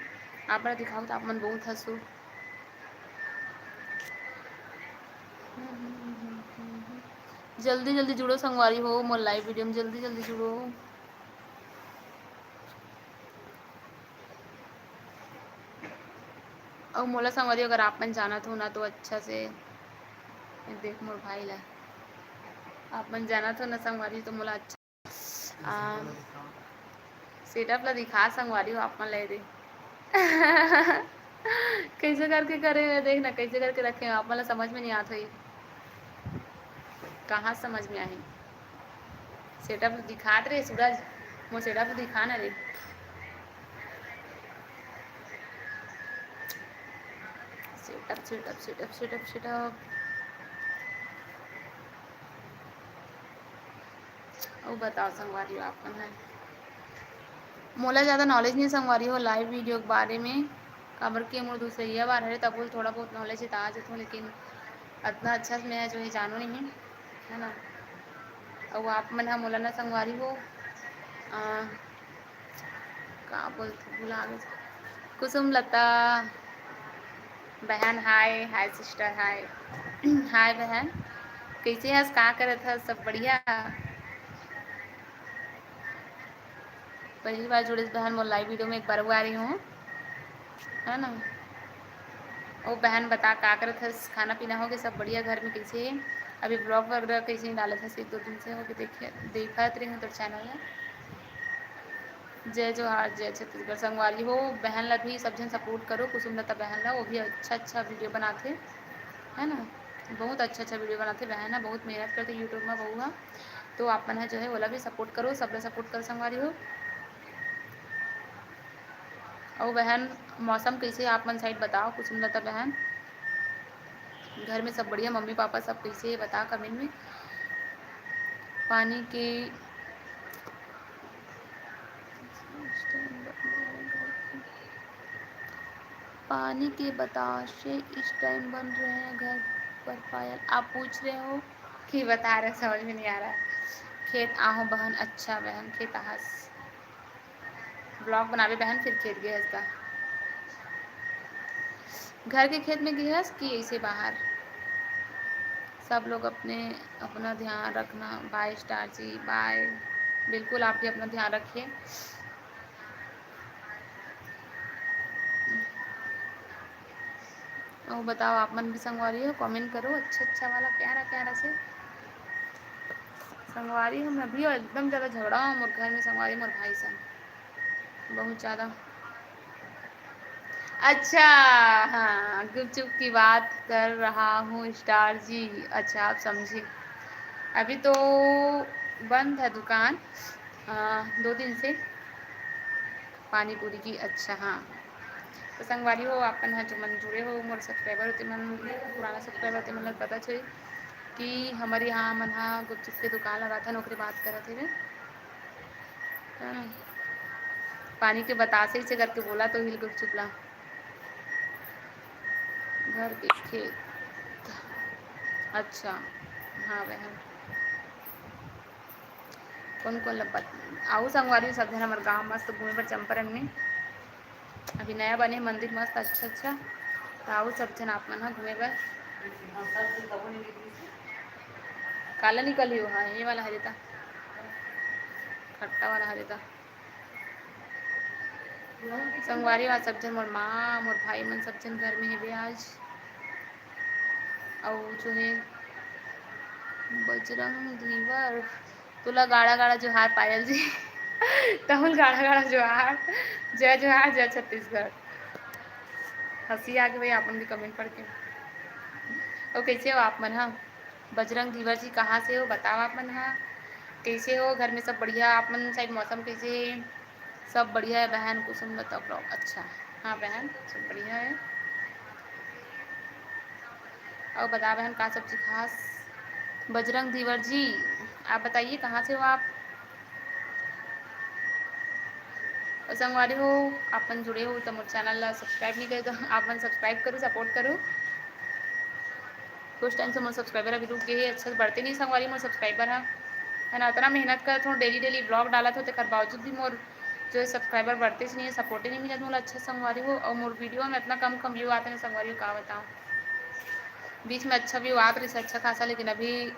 आप मन दिखाऊँ तो आप मन बहुत हंसो। जल्दी जल्दी जुड़ो संगवारी हो, मोर लाइव वीडियो में जल्दी जल्दी जुड़ो। अउ मोला संगवारी, अगर आप मन जानत हो ना, तो अच्छा से देख मोर भाई ला, आप मन जानत हो ना संगवारी, तो मोला अच्छा, आ, सेटअप ला दिखा संगवारी हो, आप मन ला दे। कैसे करके करे हुए, देख ना, कैसे करके रखे हुए, आप मन ला समझ में नहीं आत होई। कहाँ समझ में आही? सेटअप दिखात रे सूरज, मोर सेटअप दिखा ना रे। Setup, setup, setup, setup, setup. अउ बताओ संगवारी हो, आप मन है, मोला ज़्यादा नॉलेज नहीं संगवारी हो लाइव वीडियो के बारे में, काबर के मोर दूसरइया बार हरे, तब थोड़ा बहुत नॉलेज है, ता जथों, लेकिन अतना अच्छा से मैं जो है जानो नहीं, है ना। अउ आप मन ह मोला ना संगवारी हो, अ, का बोलथे, भुला गे। कुसुम लता बहन, हाय, हाय सिस्टर, हाय। हाय बहन, कइसे हस, का करत हस, सब बढ़िया? पहली बार जुड़े बहन, मोर लाइव वीडियो में एक बार हुआ रही हूँ, है ना? ओ बहन, बता, का करत हस? खाना पीना हो गे? सब बढ़िया घर में कइसे हे? अभी ब्लॉग वगैरह कइसे नहीं डालत हस? एक दो दिन से हो गे, देखे, देखत रही हूँ तोर चैनल में। जय जोहार, जय छत्तीसगढ़। संगवारी हो, बहन ला भी सब झन सपोर्ट करो, कुसुम लता बहन ला, वो भी अच्छा अच्छा वीडियो बनाथे, है ना? बहुत अच्छा अच्छा वीडियो बनाथे बहन ह, बहुत मेहनत करथे यूट्यूब में बहू ह। तो आप मन ह जो है ओला भी सपोर्ट करो, सबला सपोर्ट करो संगवारी हो। अउ बहन, मौसम कइसे हे आप मन साइड बताओ, कुसुम लता बहन? घर में सब बढ़िया, मम्मी पापा सब कइसे हे बता कमेंट में। पानी के पानी के बताशे इस टाइम बन रहे हैं घर पर पायल। आप पूछ रहे हो कि बता रहे, समझ में नहीं आ रहा है। खेत आहूं बहन, अच्छा बहन, खेत आहस। ब्लॉग बनावे बहन, फिर खेत गे हस का? घर के खेत में गे हस कि ऐसे बाहर? सब लोग अपने, अपना ध्यान रखना। बाय स्टार जी, बाय। बिल्कुल, आप भी अपना ध्यान रखिए। अउ बताओ, आप मन भी संगवारी हो, कमेंट करो अच्छा अच्छा वाला, प्यारा प्यारा से। संगवारी हो, मैं अभी एकदम ज़्यादा झगड़ा हूँ मोर घर में संगवारी, मोर भाई संग बहुत ज़्यादा। अच्छा, हाँ, गुपचुप की बात कर रहा हूँ स्टार जी। अच्छा, आप समझे। अभी तो बंद है दुकान, अ, दो दिन से पानी पूरी की। अच्छा, हाँ। तो संगवारी हो, आप मन ह जो मन जुड़े हो, मोर सब्सक्राइबर होते मन, पुराना सब्सक्राइबर होते मन ल पता चले कि हमर यहाँ मन ह गुपचुप के दुकान लगाथन, ओकरे बात करत हवे। हाँ। पानी के बतासे से करके बोला तो हिल गुपचुप ला। घर के खेत। अच्छा, हाँ बहन। कौन कौन ला बत-, आऊ संगवारी सब झन हमर गाँव मस्त घूमे बर चंपारण में। अभी नया बने मंदिर मस्त अच्छा अच्छा। त आऊ सब झन आप मन ह घूमे बर। काला निकली हो, हाँ, ये वाला हरे ता। खट्टा वाला हरे ता। संगवारी हो, आज सब झन मोर माँ, मोर भाई मन सब झन घर में हेबे आज। अउ जो हे बजरंग धीवर, तोला गाड़ा गाड़ा जोहार पायल जी। तहुल गाड़ा गाड़ा जोहार। जय जोहार, जय छत्तीसगढ़। हंसी आ गे भाई आप मन के कमेंट पढ़ के। अउ कैसे हो आप मन ह? बजरंग धीवर जी कहाँ से हो, बताओ आप मन ह। कैसे हो, घर में सब बढ़िया? आप मन साइड मौसम कैसे हे? सब बढ़िया है बहन, कुसुम लता ब्लॉग। अच्छा, हाँ बहन, सब बढ़िया है। अउ बता बहन, का सब्जी खास? बजरंग धीवर जी, आप बताइए, कहाँ से हो आप? अउ संगवारी हो, आप मन जुड़े हो त मोर चैनल ला सब्सक्राइब नहीं करे, तो आप मन सब्सक्राइब करो, सपोर्ट करो। कुछ टाइम से मोर सब्सक्राइबर अभी रुक गए हे, अच्छा से बढ़ते नहीं संगवारी मोर सब्सक्राइबर ह, है ना। इतना मेहनत करत हूँ, डेली डेली ब्लॉग डालत हूँ, तेकर बावजूद भी मोर जो है सब्सक्राइबर बढ़ते से नहीं है, सपोर्टे नहीं मिलत मोला अच्छा संगवारी हो। और मोर वीडियो में इतना कम कम व्यू आते हैं संगवारी हो, का बताऊँ। बीच में अच्छा व्यू आत रहिस, अच्छा खासा, लेकिन अभी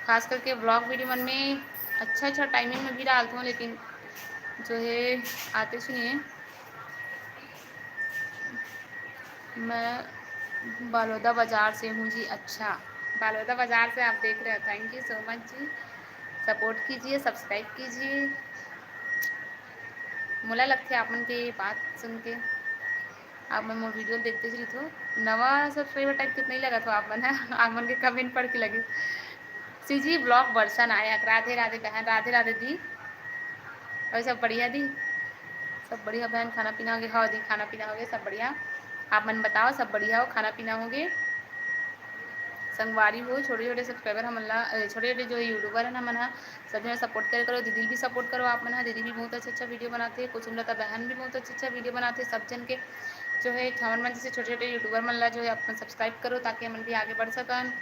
खास करके ब्लॉग वीडियो मन में अच्छा अच्छा टाइमिंग में भी डालत हूँ, लेकिन जो है आते से नहीं है। मैं बालोदा बाजार से हूँ जी। अच्छा, बालोदा बाजार से आप देख रहे हो, thank you so much जी। सपोर्ट कीजिए, सब्सक्राइब कीजिए। मोला लगथे आप मन के बात सुन के, आप मन मोर वीडियो देखते ही रहिथो। नवा सब्सक्राइबर टाइप के नहीं लगत हो आप मन ह, आप मन के कमेंट पढ़ के लगे। सीजी ब्लॉग वर्षा नायक, राधे राधे बहन, राधे राधे दी। और सब बढ़िया दी? सब बढ़िया बहन, खाना पीना हो गया? हाँ दी, खाना पीना हो गया, सब बढ़िया। आप मन बताओ, सब बढ़िया हो, खाना पीना हो गया? संगवारी हो, छोटे छोटे सब्सक्राइबर हमन ला, अ, छोटे छोटे जो यूट्यूबर हैं हमन ह, सब जन सपोर्ट करे करो, दीदी भी सपोर्ट करो आप मन ह। दीदी भी बहुत अच्छा अच्छा वीडियो बनाते, कुसुम लता बहन भी बहुत अच्छा अच्छा वीडियो बनाते। सब जन के जो है हमन मन जैसे छोटे छोटे यूट्यूबर मन ला जो है अपन सब्सक्राइब करो, ताकि हमन भी आगे बढ़ सकन,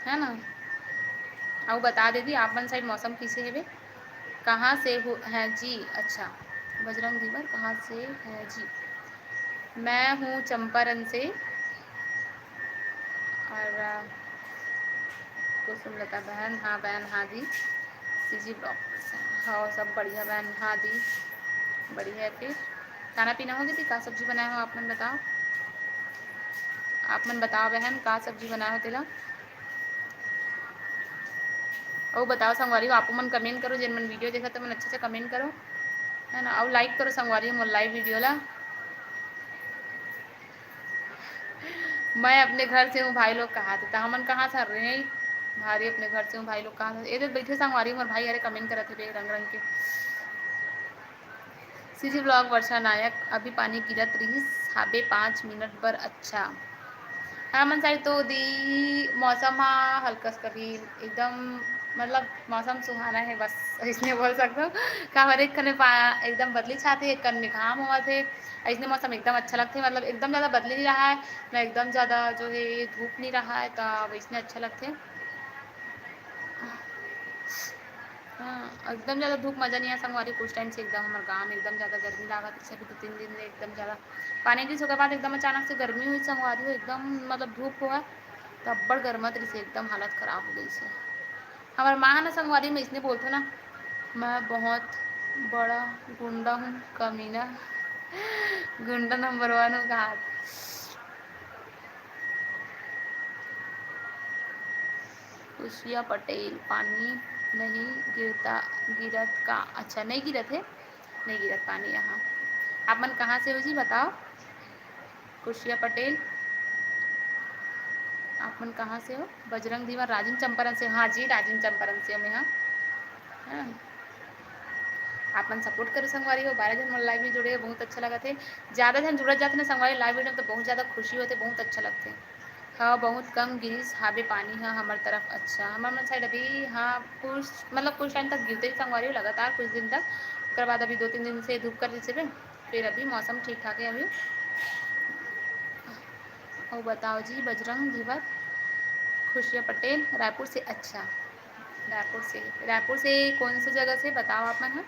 है ना। अउ बता दीदी, आप मन साइड मौसम कैसे हेवे? कहाँ से हो हैं जी? अच्छा, बजरंग धीवर कहाँ से हैं जी? मैं हूँ चंपारण से। और, अ, कुसुम लता बहन, हाँ बहन, हाँ दी। सीजी ब्लॉग से, हाँ, सब बढ़िया बहन, हाँ दी, बढ़िया है। फिर खाना पीना हो गया दी? का सब्जी बनाए हो आप मन बताओ? आप मन बताओ बहन, का सब्जी बनाए हो तेला? अउ बताओ संगवारी हो, आप मन comment करो, जेन मन video देखत मन अच्छा से comment करो, है ना? अउ like करो संगवारी हो मोर live video ला। मैं अपने घर से हूँ भाई लोग कहा थे, त हमन कहाँ से रहे? भारी अपने घर से हूँ भाई लोग कहा थे। ए दे बैठे संगवारी हो, मोर भाई अरे comment करत हे बे रंग रंग के। सीजी ब्लॉग वर्षा नायक, अभी पानी गिरत रिहिस हाबे पाँच मिनट बर। अच्छा, हमन साइड तो दी मौसम हा हल्का सा कभी एकदम, मतलब मौसम सुहाना है, बस इसने बोल सकते हो। का हर एक खने पा-, एकदम बदली छाते, एक कन में घाम होवत है, इसने मौसम एकदम अच्छा लगते, मतलब एकदम ज़्यादा बदली नहीं रहा है ना, एकदम ज़्यादा जो है धूप नहीं रहा है, तो वैसने अच्छा लगते। हाँ, एकदम ज़्यादा धूप मज़ा नहीं आया संगवारी। कुछ टाइम से एकदम हमारे गाँव में एकदम ज़्यादा गर्मी लागत, जैसे अभी दो तीन दिन में एकदम ज़्यादा पानी गिर चुके बाद एकदम अचानक से गर्मी हुई संगवारी हो, एकदम मतलब धूप हुआ, तो अब्बड़ गर्मत रही से एकदम हालत खराब हो गई से। हमारे माँ है ना संगवारी में इसने बोलते ना, "मैं बहुत बड़ा गुंडा हूँ, कमीना, गुंडा नंबर वन हूँ" कहा। खुशिया पटेल, पानी नहीं गिरता, गिरत का? अच्छा, नहीं गिरत है, नहीं गिरत पानी यहाँ। आप मन कहाँ से हो जी, बताओ? खुशिया पटेल, आप मन कहाँ से हो? बजरंग दीवान, राजिम चंपारण से। हाँ जी, राजिम चंपारण से हो मैं, हाँ। हाँ। आप मन support करो संगवारी हो, बारह जन मन live में जुड़े हो, बहुत अच्छा लगत है। ज़्यादा जन जुड़त जाते ना संगवारी live video में, तो बहुत ज़्यादा खुशी होते, बहुत अच्छा लगते। हाँ, बहुत कम गिरिस हाबे पानी ह हमर तरफ। अच्छा, हमर मन side अभी, हाँ, कुछ, मतलब, कुछ टाइम तक गिरते ही संगवारी हो, लगातार कुछ दिन तक। ओकर बाद अभी दो तीन दिन से धूप कर देथे बे, फिर अभी मौसम ठीक ठाक है अभी। अउ बताओ जी, बजरंग धीवर, खुशिया पटेल, रायपुर से। अच्छा, रायपुर से, रायपुर से कौन सा जगह से बताओ आप मन ह?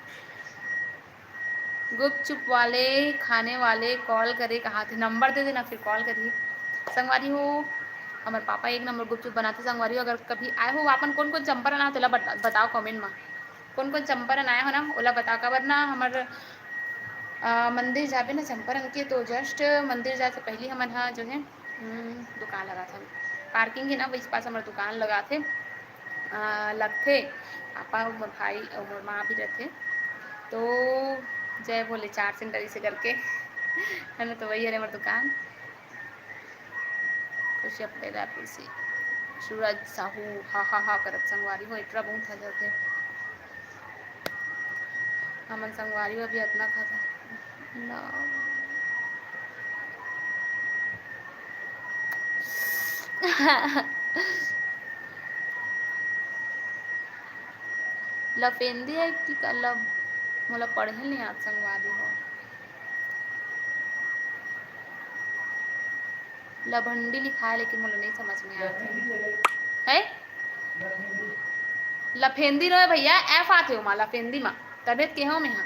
गुपचुप वाले खाने वाले call करे कहा थे, नंबर दे देना, फिर call करिए। संगवारी हो, हमर पापा एक नंबर गुपचुप बनाते। संगवारी हो, अगर कभी आए हो, आपन कौन कौन चंपारण आए हो, तेला बता-, बताओ comment में। कौन कौन चंपारण आए हो ना, ओला बताओ। काबर ना, हमर, अ, मंदिर जाबे ना चंपारण के, तो just मंदिर जाए से पहले हमन हा जो है, हम्म, दुकान लगाथे, parking है ना, वही पास हमर दुकान लगाथे। अ, लगथे, पापा अउ मोर भाई अउ मोर माँ भी रथे, तो जय भोले चार सेंटर इसे करके, है ना, तो वही हरे हमर दुकान। खुशिया पटेल रायपुर से। सूरज साहू हा हा हा करत संगवारी हो, इतना बहुत हंसत हे। हमन संगवारी हो अभी अतना खाता ना। लफेंदी है कि का लब-, मोला पढ़े नहीं आत संगवारी हो। लभंडी लिखाए, लेकिन मोला नहीं समझ में आत है। है? लफेंदी नो है भैया, F आथे ओमा, लफेंदी मा। तबे त केहो में हा।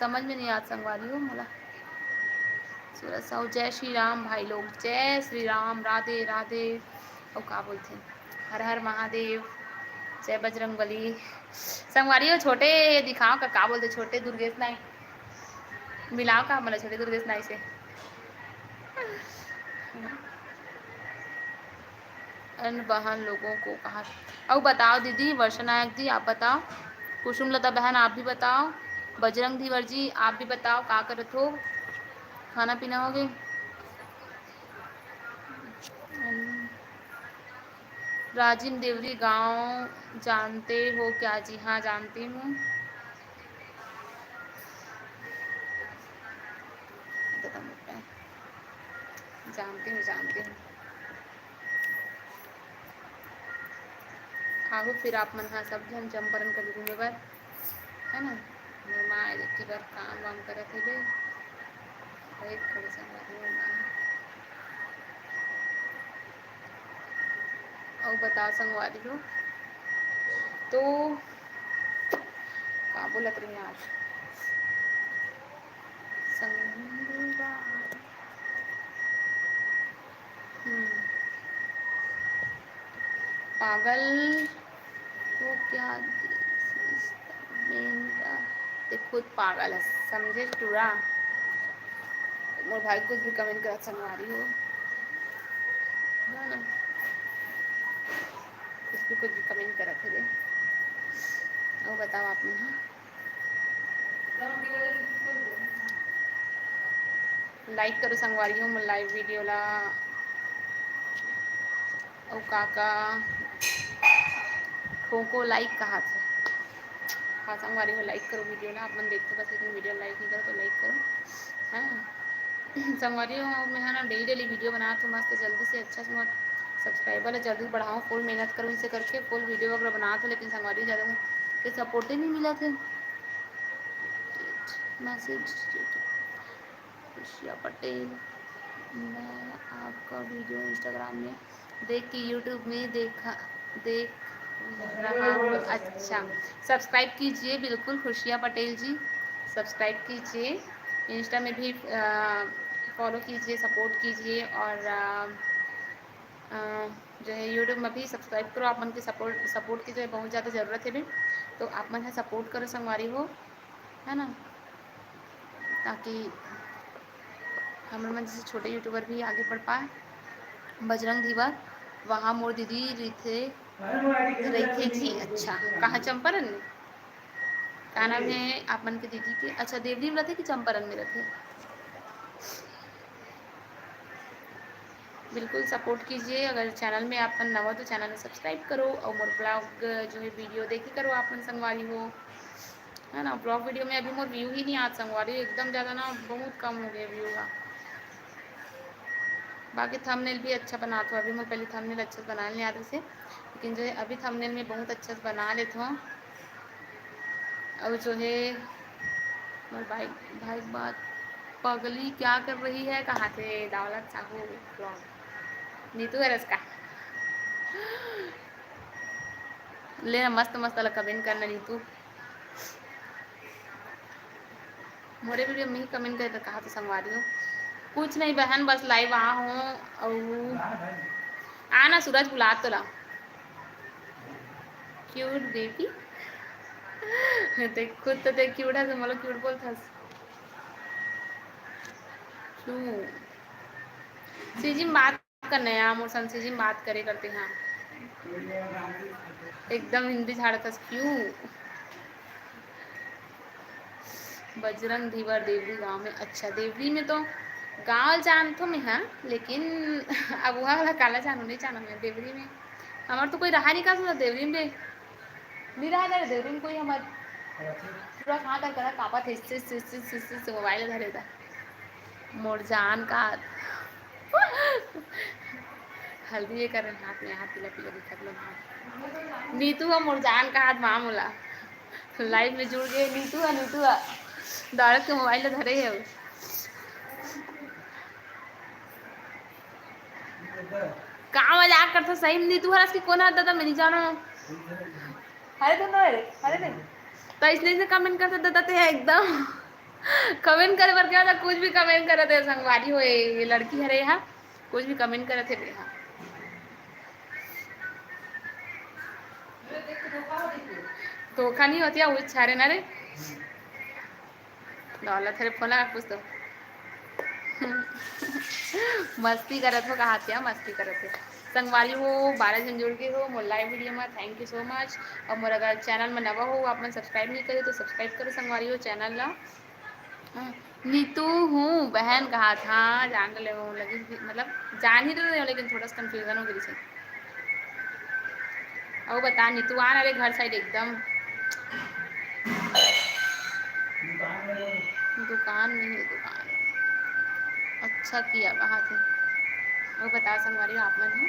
समझ में नहीं आत संगवारी हो मोला। सूरज साहू, जय श्री राम भाई लोग, जय श्री राम, राधे राधे। अउ का बोलथे, हर हर महादेव, जय बजरंग बली। संगवारी हो, छोटे दिखाओ का, का बोलथे, छोटे दुर्गेश नाई, मिलाओ का मोला छोटे दुर्गेश नाई से। अन बहन लोगों को कहा। अउ बताओ दीदी, वर्षा नायक जी, आप बताओ। कुसुम लता बहन, आप भी बताओ। बजरंग धीवर जी, आप भी बताओ, का करत हो? खाना पीना हो गए? राजिम देवरी गांव जानते हो क्या जी? हाँ, जानती हूँ। जानती हूँ, जानती हूँ। आहो फिर आप मन हा सब झन चंपारण कभी घूमे बर, है ना? मोर माँ एती बर काम वाम करत हे बे, वही खड़े संगवारी हो माँ। अउ बताओ संगवारी हो, तो का बोलत रहे आज? संगवारी। हम्म। पागल हो क्या? मेरा ते खुद पागल है, समझे टूरा। मोर भाई कुछ भी comment करत संगवारी हो, है ना? कुछ भी, कुछ भी comment करत हे रे। वो बताओ आप मन, हाँ? Like करो संगवारी हो मोर live video ला। अउ काका ठोको like कहा थे। हाँ संगवारी हो, like करो video ला। आप मन देखते बस लेकिन video like नहीं करो तो like करो, हाँ। संगवारी हो, मैं है ना daily daily video बनात हूँ मस्त जल्दी से, अच्छा से मोर subscriber ला जल्दी बढ़ाऊँ, full मेहनत करूँ इसे करके, full video वगैरह बनात हूँ, लेकिन संगवारी हो ज़्यादा के support ही नहीं मिला थे। Message खुशिया पटेल, मैं आपका video Instagram में देख के YouTube में देखा, देख रहा हूँ। अच्छा, subscribe कीजिए बिल्कुल खुशिया पटेल जी, subscribe कीजिए, Insta में भी, अ, follow कीजिए, support कीजिए और, अ, अ, जो है YouTube में भी subscribe करो। आप मन के support, support की जो है बहुत ज़्यादा ज़रूरत हे भी, तो आप मन है support करो संगवारी हो, है ना, ताकि हमर मन जैसे छोटे YouTuber भी आगे बढ़ पाए। बजरंग धीवर, वहाँ मोर दीदी रहिथे, रहिथे जी। अच्छा, कहाँ, चंपारण में? का नाम है आप मन के दीदी के? अच्छा, देवरी में रहिथे कि चंपारण में रहिथे? बिल्कुल support कीजिए। अगर channel में आप मन नवा तो channel में subscribe करो और मोर vlog जो है video देखे करो आप मन संगवारी हो, है ना। Vlog video में अभी मोर view ही नहीं आत संगवारी, एकदम ज़्यादा ना बहुत कम हो गया view का। बाकी thumbnail भी अच्छा बनात हूँ, अभी मोर पहले thumbnail अच्छा से बनाए नहीं आत रहिसे, लेकिन जो है अभी thumbnail में बहुत अच्छा से बना लेत हूँ। और जो है मोर भाई, भाई बात पगली क्या कर रही है, कहाँ थे दौलत साहू vlog। नीतू है रस का। ले ना, मस्त मस्त वाला comment करना नीतू। मोरे video में ही comment करे तो कहा तो संगवारी हो। कुछ नहीं बहन, बस live आ हूँ। और आना सूरज बुला तो ला। Cute baby। देख, खुद तो देख cute है, तो मोला cute बोलथस। क्यों? सीजी में बात करना यार, मोर संग सीजी में बात करे करते हैं। एकदम हिंदी झाड़त हस क्यों? बजरंग धीवर देवरी गांव में। अच्छा, देवरी में तो गांव जानथो मैं, हाँ, लेकिन अब वहाँ वाला काला जानू, नहीं जानू मैं देवरी में। हमार तो कोई रहा नहीं का सुना देवरी में। नहीं रहा था देवरी में कोई हमार। पूरा कहाँ तक करा कापा थे, सिस, सिस, सिस, सिस, सिस, mobile धरे था। मोर जान का हल्दी ये करन हाथ में, हाथ पीला पीला दिखत लो हाथ। नीतू ह मोर जान का हाथ मामूला। Live में जुड़ गए नीतू ह, नीतू ह। दौलत के mobile धरे है। का मजाक करथो सही में? नीतू हरस की कोन ह दादा, मैं नहीं जानो। अरे तो नो रे, अरे नहीं। तो इसने से comment करथो दादा ते एकदम। Comment करे बर क्या था, कुछ भी comment करत हे संगवारी हो, ये लड़की हरे हा, कुछ भी comment करत हे बेहा। धोखा नहीं होती है, वो छारे ना रे। दौलत हरे फोन लगा पूछ तो। मस्ती करत हो, कहा क्या मस्ती करत हो। संगवारी हो, बारह जन जुड़ गए हो मोर live video में, thank you so much। और मोर अगर channel में नवा हो, आप मन subscribe नहीं करे तो subscribe करो संगवारी हो channel ला। हाँ, नीतू हूँ बहन कहा था, जान ले हो लगी, मतलब जान ही रहे हो, लेकिन थोड़ा सा confusion हो गई थी। अउ बता नीतू, आ ना रे घर side एकदम। दुकान में है, दुकान। अच्छा किया, कहाँ थे? अउ बता संगवारी, आप मन हो?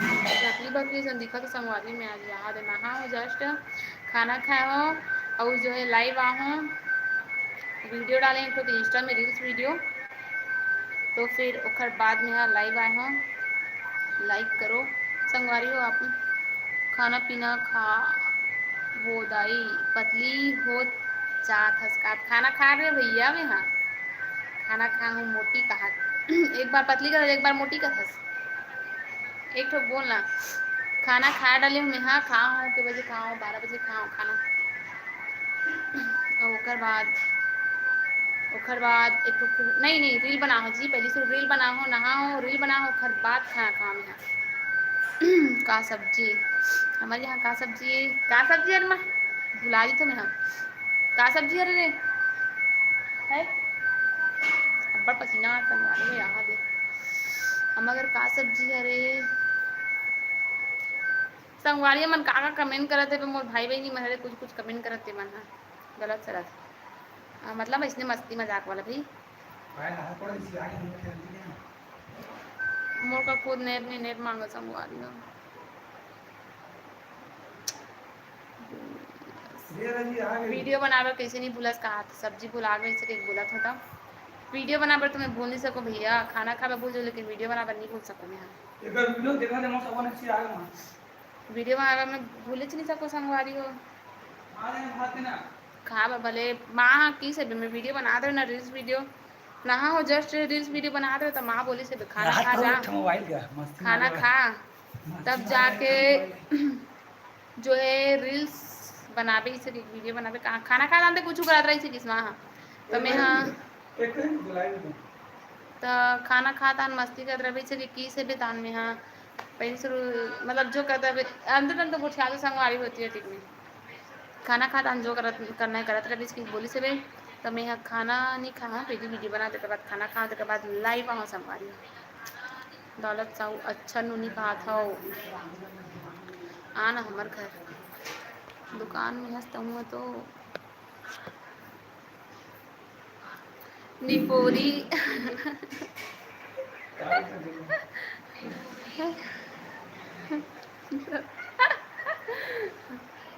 बकरी, बकरी जन दिखा तो संगवारी में आज याद है, नहा हो just, खाना खाए हो, अउ जो है live आ हो, video डाले एक ठो Insta में reels video। तो फिर ओखर बाद में हा live आए हो, like करो संगवारी हो आप। खाना पीना खा वो दाई, पतली हो जात हस का? खाना खा रहे भैया मैं, हाँ। खाना खा हूँ मोटी कहा। एक बार पतली कहा, एक बार मोटी कहा। एक ठो बोल ना। खाना खा डाले हूँ मैं, हाँ, खा हूँ, के बजे खा हूँ, बारह बजे खा हूँ खाना। और ओकर बाद, ओकर बाद एक ठो, नहीं, नहीं, reel बना हो जी, पहले से reel बना हो, नहा हो, reel बना हो, ओकर बाद खाना खा मैं, हाँ। का सब्जी? हमारे यहाँ का सब्जी है? का सब्जी है रे माँ? भुला दी तो मैं, हाँ। का सब्जी हरे रे? है? अब्बड़ पसीना आता है, मारे यहाँ दे। हम अगर का सब्जी हरे? संगवारी मन का का comment करत हे, मोर भाई बहिनी मन हरे, कुछ कुछ comment करत हे मन ह, गलत सलत। आ, मतलब, इसने मस्ती मजाक वाला भी। मोर का खुद net नहीं, net मांगो संगवारी हो। Video बनावे कैसे नहीं भूलस कहा, तो सब्जी भुला गई से एक बोलत होता। Video बनावे तो मैं भूल नहीं सकूं भैया, खाना खावे भूल जाऊं, लेकिन video बनावे नहीं भूल सकूं मैं। हाँ। एक बार video देखा दे, मस्त अपन अच्छी आ गई। Video बनावे में भूले नहीं सको संगवारी हो। खा बा भले माँ, हाँ, की से भी मैं video बना दे ना, reels video। नहा हो, just reels video बना दे, तो माँ बोली से भी, "खाना खा जा, mobile का मस्ती खाना खा।" तब जाके जो है reels बनाबे, इसे video बनाबे। कहाँ खाना खा जानते, कुछ करत रही से किसमा, हाँ। तो मैं, हाँ, तो खाना खा तान मस्ती करत रहे से कि, की से भी तान में, हाँ। पहले शुरू, मतलब, जो करता है, अंदर अंदर गोठिया तो संगवारी होती है, ठीक में। खाना खा तान जो करत, करना है करत रहे, इसकी बोली से बे। तो मैं यहाँ खाना नहीं खा, हाँ, पहले video बना, तेकर बाद खाना खा, तेकर बाद live आवा संगवारी। दौलत साहू, अच्छा नूनी कहा था, आना हमर घर, दुकान में हंसता हूँ तो। निपोरी।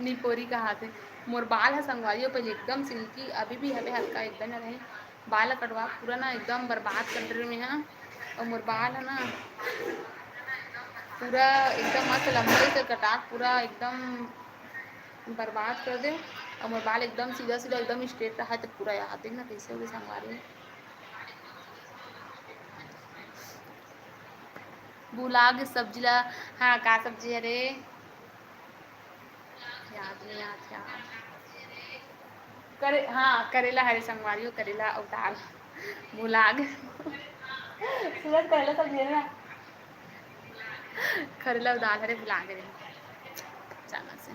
निपोरी कहा थे। मोर बाल ह संगवारी हो, पहले एकदम silky, अभी भी हवे हल्का, एकदम रहे। बाल कटवा पूरा ना एकदम बर्बाद कर दे रहे मैं, हाँ। और मोर बाल है ना पूरा एकदम मस्त लंबे से कटा, पूरा एकदम बर्बाद कर दे। और मोर बाल एकदम सीधा सीधा एकदम straight रहा, तो पूरा यहाँ देख ना कैसे हो गए संगवारी। भुला गे सब्जी ला। हाँ, का सब्जी हरे? याद नहीं आत यार। करे, हाँ, करेला हरे संगवारी हो, करेला अउ दाल। भुला गे। सूरज, करेला सब्जी हरे ना? करेला अउ दाल हरे, भुला गे रे। अचानक से।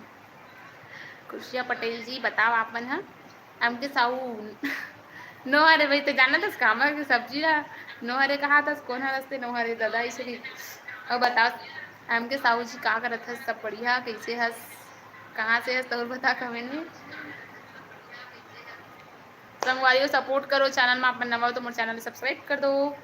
खुशिया पटेल जी, बताओ आप मन ह? एम के साहू। नो हरे भाई, तो जानत हस का हमर के सब्जी ला? नो हरे कहा थस, कौन हरस ते नो हरे दादा, ऐसे नहीं। और बताओ, एम के साहू जी का करत हस? सब बढ़िया? कैसे हस? कहाँ से हस? तो बता comment में। संगवारी हो, support करो channel में, आप मन नवा हो तो मोर channel subscribe कर दो।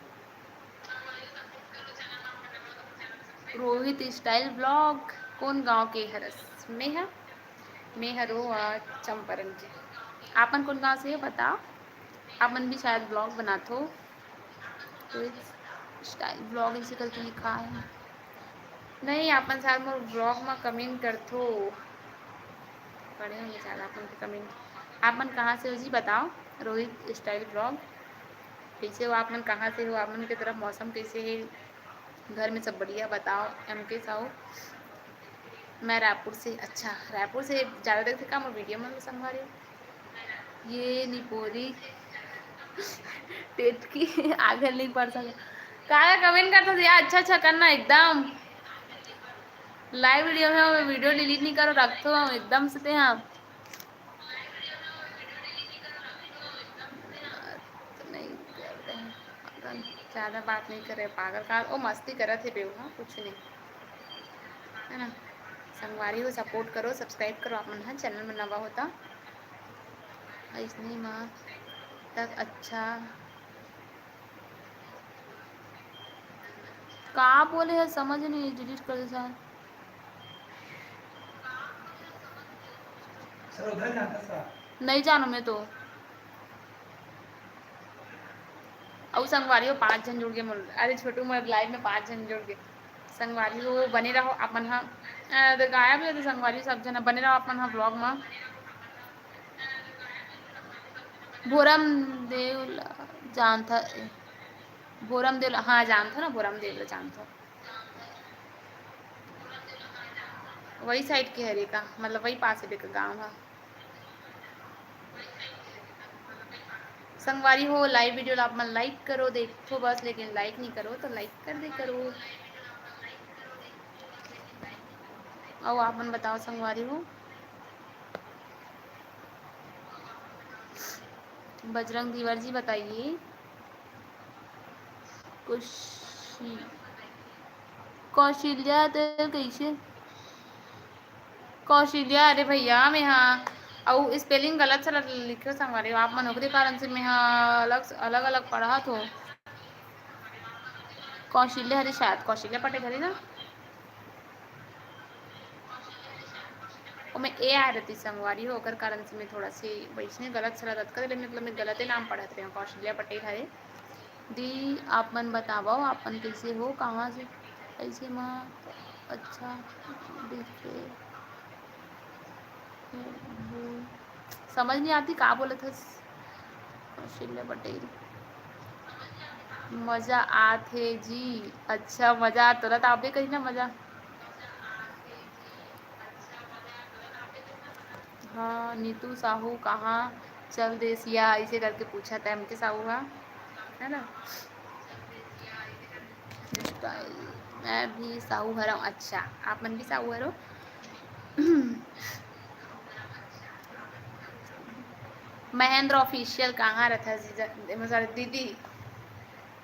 रोहित style vlog, कौन गांव के हरस? मैं ह, मैं हरो, अ, चंपारण के। आपन कौन गांव से हो, बताओ। आपन भी शायद vlog बनात हो। रोहित style vlog इसी करके लिखा है। नहीं, आपन शायद मोर vlog में comment करथो। पढ़े होंगे शायद आपन के comment। आपन कहाँ से हो जी, बताओ। Rohit style vlog। कैसे हो आप मन, कहाँ से हो, आप मन के तरफ मौसम कैसे है, घर में सब बढ़िया? बताओ। एम के साहू, मैं रायपुर से। अच्छा, रायपुर से ज़्यादा देखते का मोर video मन संगवारी? ये निपोरी टेटकी आगे नहीं पढ़ सका। का comment करता था यार, अच्छा अच्छा करना एकदम। Live video में video delete नहीं करो, रखो एकदम से ते हाँ। नहीं कर रहे हैं। ज़्यादा बात नहीं कर रहे, पागल का, ओ मस्ती करत हे बेवहा, कुछ नहीं, है ना? संगवारी हो, support करो, subscribe करो, आप मन ह channel में नवा होता। ऐसने मा तक अच्छा का बोले है, समझ नहीं, delete कर दे सार। नहीं जानो मैं तो। अउ संगवारी हो, पाँच झन जुड़ गे मोर, अरे छोटू, मोर live में पाँच झन जुड़ गे। संगवारी हो, बने रहो आप मन ह। अ, तो गायब हो जाते संगवारी, सब झन बने रहो आप मन ह vlog में। भोरम देव ला जानथा, भोरम देव ला, हाँ, जानथो ना, भोरम देव ला जानथो। वही side के हरे का, मतलब वही पास हरे का गाँव हा। संगवारी हो, live video ला आप मन like करो, देखो बस, लेकिन like नहीं करो तो like कर दे करो। अउ आप मन बताओ संगवारी हो। बजरंग धीवर जी बताइए। कौशि-, कौशल्या तेल कैसे? कौशल्या, अरे भैया, मैं हाँ, अउ spelling गलत सलत लिखे संगवारी हो आप मन, ओकरे कारण से मैं हाँ अलग, अलग, अलग पढ़त हो। कौशल्या हरे शायद, कौशल्या पटेल हरे ना? ओमे ए आए रहती संगवारी हो, ओकर कारण से मैं थोड़ा से वैसने गलत सलत अतका, मतलब मैं गलते नाम पढ़त रहे हूँ, कौशल्या पटेल हरे। दी, आप मन बतावव, आप मन कैसे हो, कहाँ से, कैसे मा अच्छा दिखे हे वो? समझ नहीं आती का बोलत हस कौशल्या पटेल। मजा आत हे जी। अच्छा, मजा आत, तोला तो आबे कही ना मजा। हाँ, नीतू साहू कहाँ चल देसिया, ऐसे करके पूछा था हमके साहू हा, है ना? Style, मैं भी साहू हरव। अच्छा, आप मन भी साहू हरो। महेंद्र Official कहाँ रथस जीजा, मतलब दीदी,